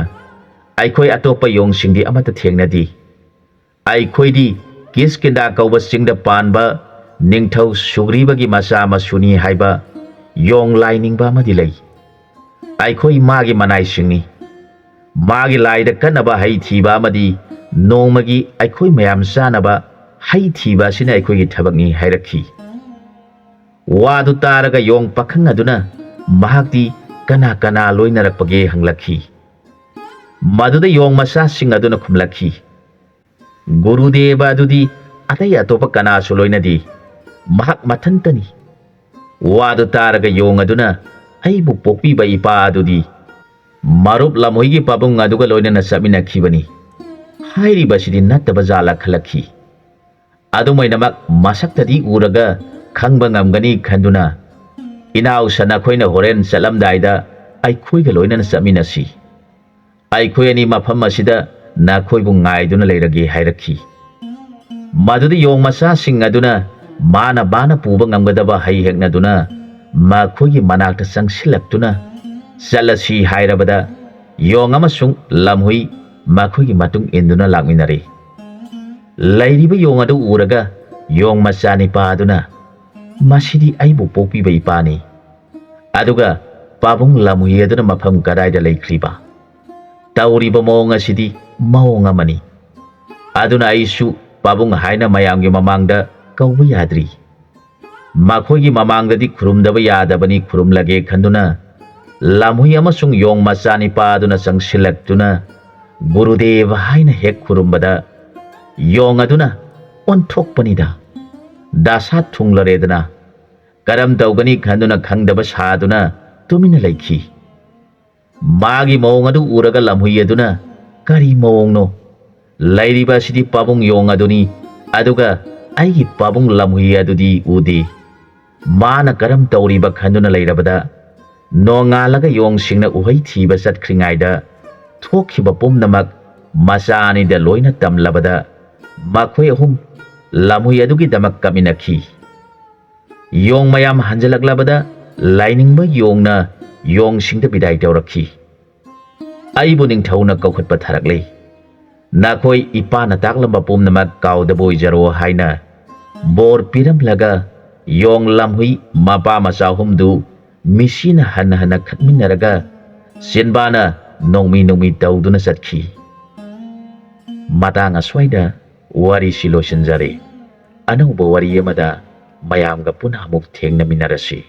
"ꯑꯩꯈꯣꯏ ꯑꯇꯣꯞꯄ ꯌꯣꯡꯁꯤꯡꯗꯤ ꯑꯃꯠꯇ ꯊꯦꯡꯅꯗꯦ꯫ ꯑꯩꯈꯣꯏꯗꯤ ꯀꯤꯁꯀꯤꯟꯗꯥ ꯀꯧꯕ ꯆꯤꯡꯗ ꯄꯥꯟꯕ ꯅꯤꯡꯊꯧ ꯁꯨꯒ꯭ꯔꯤꯕꯒꯤ ꯃꯆꯥ ꯃꯁꯨꯅꯤ ꯍꯥꯏꯕ ꯌꯣꯡ ꯂꯥꯏ ꯅꯤꯡꯕ ꯑꯃꯗꯤ ꯂꯩ꯫ ꯑꯩꯈꯣꯏ ꯃꯥꯒꯤ ꯃꯅꯥꯏꯁꯤꯡꯅꯤ꯫ ꯃꯥꯒꯤ ꯂꯥꯏꯗ ꯀꯠꯅꯕ ꯍꯩ ꯊꯤꯕ ꯑꯃꯗꯤ ꯅꯣꯡꯃꯒꯤ ꯑꯩꯈꯣꯏ ꯃꯌꯥꯝ ꯆꯥꯅꯕ ꯍꯩ ꯊꯤꯕ ꯑꯁꯤꯅ ꯑꯩꯈꯣꯏꯒꯤ ꯊꯕꯛꯅꯤ" ꯍꯥꯏꯔꯛꯈꯤ꯫ ꯋꯥꯗꯨ ꯇꯥꯔꯒ ꯌꯣꯡ ꯄꯥꯈꯪ ꯑꯗꯨꯅ ꯃꯍꯥꯛꯇꯤ ꯀꯅꯥ ꯀꯅꯥ ꯂꯣꯏꯅꯔꯛꯄꯒꯦ ꯍꯪꯂꯛꯈꯤ꯫ ꯃꯗꯨꯗ ꯌꯣꯡ ꯃꯆꯥꯁꯤꯡ ꯑꯗꯨꯅ ꯈꯨꯝꯂꯛꯈꯤ, "ꯒꯨꯔꯨꯗꯦꯕ ꯑꯗꯨꯗꯤ ꯑꯇꯩ ꯑꯇꯣꯞꯄ ꯀꯅꯥꯁꯨ ꯂꯣꯏꯅꯗꯦ꯫ ꯃꯍꯥꯛ ꯃꯊꯟꯇꯅꯤ"꯫ ꯋꯥꯗꯨ ꯇꯥꯔꯒ ꯌꯣꯡ ꯑꯗꯨꯅ "ꯑꯩꯕꯨ ꯄꯣꯛꯄꯤꯕ ꯏꯄꯥ ꯑꯗꯨꯗꯤ ꯃꯔꯨꯞ ꯂꯝꯍꯨꯏꯒꯤ ꯄꯥꯕꯨꯡ ꯑꯗꯨꯒ ꯂꯣꯏꯅꯅ ꯆꯠꯃꯤꯟꯅꯈꯤꯕꯅꯤ" ꯍꯥꯏꯔꯤꯕꯁꯤꯗꯤ ꯅꯠꯇꯕ ꯖꯥꯠꯂ ꯈꯜꯂꯛꯈꯤ꯫ ꯑꯗꯨꯝ ꯑꯣꯏꯅꯃꯛ ꯃꯁꯛꯇꯗꯤ ꯎꯔꯒ ꯈꯪꯕ ꯉꯝꯒꯅꯤ ꯈꯟꯗꯨꯅ "ꯏꯅꯥꯎꯁ, ꯅꯈꯣꯏꯅ ꯍꯣꯔꯦꯟ ꯆꯠꯂꯝꯗꯥꯏꯗ ꯑꯩꯈꯣꯏꯒ ꯂꯣꯏꯅꯅ ꯆꯠꯃꯤꯟꯅꯁꯤ꯫ ꯑꯩꯈꯣꯏ ꯑꯅꯤ ꯃꯐꯝ ꯑꯁꯤꯗ ꯅꯈꯣꯏꯕꯨ ꯉꯥꯏꯗꯨꯅ ꯂꯩꯔꯒꯦ" ꯍꯥꯏꯔꯛꯈꯤ꯫ ꯃꯗꯨꯗ ꯌꯣꯡ ꯃꯆꯥꯁꯤꯡ ꯑꯗꯨꯅ ꯃꯥꯅ ꯃꯥꯅ ꯄꯨꯕ ꯉꯝꯒꯗꯕ ꯍꯩ ꯍꯦꯛꯅꯗꯨꯅ ꯃꯈꯣꯏꯒꯤ ꯃꯅꯥꯛꯇ ꯆꯪꯁꯤꯜꯂꯛꯇꯨꯅ, "ꯆꯠꯂꯁꯤ" ꯍꯥꯏꯔꯕꯗ ꯌꯣꯡ ꯑꯃꯁꯨꯡ ꯂꯝꯍꯨꯏ ꯃꯈꯣꯏꯒꯤ ꯃꯇꯨꯡ ꯏꯟꯗꯨꯅ ꯂꯥꯛꯃꯤꯟꯅꯔꯦ꯫ ꯂꯩꯔꯤꯕ ꯌꯣꯡ ꯑꯗꯨ ꯎꯔꯒ ꯌꯣꯡ ꯃꯆꯥ ꯅꯤꯄꯥ ꯑꯗꯨꯅ, "ꯃꯁꯤꯗꯤ ꯑꯩꯕꯨ ꯄꯣꯛꯄꯤꯕ ꯏꯄꯥꯅꯤ꯫ ꯑꯗꯨꯒ ꯄꯥꯕꯨꯡ ꯂꯝꯍꯨꯏ ꯑꯗꯨꯅ ꯃꯐꯝ ꯀꯗꯥꯏꯗ ꯂꯩꯈ꯭ꯔꯤꯕ? ꯇꯧꯔꯤꯕ ꯃꯑꯣꯡ ꯑꯁꯤꯗꯤ ꯃꯑꯣꯡ ꯑꯃꯅꯤ꯫ ꯑꯗꯨꯅ ꯑꯩꯁꯨ ꯄꯥꯕꯨꯡ ꯍꯥꯏꯅ ꯃꯌꯥꯝꯒꯤ ꯃꯃꯥꯡꯗ ꯀꯧꯕ ꯌꯥꯗ꯭ꯔꯤ꯫ ꯃꯈꯣꯏꯒꯤ ꯃꯃꯥꯡꯗꯗꯤ ꯈꯨꯔꯨꯝꯗꯕ ꯌꯥꯗꯕꯅꯤ, ꯈꯨꯔꯨꯝꯂꯒꯦ" ꯈꯟꯗꯨꯅ ꯂꯝꯍꯨꯏ ꯑꯃꯁꯨꯡ ꯌꯣꯡ ꯃꯆꯥ ꯅꯤꯄꯥ ꯑꯗꯨꯅ ꯆꯪꯁꯤꯜꯂꯛꯇꯨꯅ "ꯒꯨꯔꯨꯗꯦꯕ" ꯍꯥꯏꯅ ꯍꯦꯛ ꯈꯨꯔꯨꯝꯕꯗ, ꯌꯣꯡ ꯑꯗꯨꯅ "ꯑꯣꯟꯊꯣꯛꯄꯅꯤꯗ, ꯗꯁꯥ ꯊꯨꯡꯂꯔꯦꯗꯅ" ꯀꯔꯝ ꯇꯧꯒꯅꯤ ꯈꯟꯗꯨꯅ ꯈꯪꯗꯕ ꯁꯥꯗꯨꯅ ꯇꯨꯃꯤꯟꯅ ꯂꯩꯈꯤ꯫ ꯃꯥꯒꯤ ꯃꯑꯣꯡ ꯑꯗꯨ ꯎꯔꯒ ꯂꯝꯍꯨꯏ ꯑꯗꯨꯅ, "ꯀꯔꯤ ꯃꯑꯣꯡꯅꯣ? ꯂꯩꯔꯤꯕ ꯑꯁꯤꯗꯤ ꯄꯥꯕꯨꯡ ꯌꯣꯡ ꯑꯗꯨꯅꯤ, ꯑꯗꯨꯒ ꯑꯩꯒꯤ ꯄꯥꯕꯨꯡ ꯂꯝꯍꯨꯏ ꯑꯗꯨꯗꯤ ꯎꯗꯦ꯫ ꯃꯥꯅ ꯀꯔꯝ ꯇꯧꯔꯤꯕ?" ꯈꯟꯗꯨꯅ ꯂꯩꯔꯕꯗ, ꯅꯣꯡꯉꯥꯜꯂꯒ ꯌꯣꯡꯁꯤꯡꯅ ꯎꯍꯩ ꯊꯤꯕ ꯆꯠꯈ꯭ꯔꯤꯉꯩꯗ ꯊꯣꯛꯈꯤꯕ ꯄꯨꯝꯅꯃꯛ ꯃꯆꯥ ꯑꯅꯤꯗ ꯂꯣꯏꯅ ꯇꯝꯂꯕꯗ, ꯃꯈꯣꯏ ꯑꯍꯨꯝ ꯂꯝꯍꯨꯏ ꯑꯗꯨꯒꯤꯗꯃꯛ ꯀꯞꯃꯤꯟꯅꯈꯤ꯫ ꯌꯣꯡ ꯃꯌꯥꯝ ꯍꯟꯖꯤꯜꯂꯛꯂꯕꯗ, ꯂꯥꯏꯅꯤꯡꯕ ꯌꯣꯡꯅ ꯌꯣꯡꯁꯤꯡꯗ ꯕꯤꯗꯥꯏ ꯇꯧꯔꯛꯈꯤ꯫ "ꯑꯩꯕꯨ ꯅꯤꯡꯊꯧꯅ ꯀꯧꯈꯠꯄ ꯊꯥꯔꯛꯂꯦ꯫ ꯅꯈꯣꯏ ꯏꯄꯥꯅ ꯇꯥꯛꯂꯝꯕ ꯄꯨꯝꯅꯃꯛ ꯀꯥꯎꯗꯕ ꯑꯣꯏꯖꯔꯣ" ꯍꯥꯏꯅ ꯕꯣꯔ ꯄꯤꯔꯝꯂꯒ, ꯌꯣꯡ ꯂꯝꯍꯨꯏ ꯃꯄꯥ ꯃꯆꯥ ꯑꯍꯨꯝꯗꯨ ꯃꯤꯁꯤꯅ ꯍꯟꯅ ꯍꯟꯅ ꯈꯠꯃꯤꯟꯅꯔꯒ ꯆꯤꯟꯕꯥꯅ ꯅꯣꯡꯃꯤ ꯅꯣꯡꯃꯤ ꯇꯧꯗꯨꯅ ꯆꯠꯈꯤ꯫ ꯃꯇꯥꯡ ꯑꯁ꯭ꯋꯥꯏꯗ ꯋꯥꯔꯤꯁꯤ ꯂꯣꯏꯁꯤꯟꯖꯔꯦ꯫ ꯑꯅꯧꯕ ꯋꯥꯔꯤ ꯑꯃꯗ ꯃꯌꯥꯝꯒ ꯄꯨꯟꯅ ꯑꯃꯨꯛ ꯊꯦꯡꯅꯃꯤꯟꯅꯔꯁꯤ꯫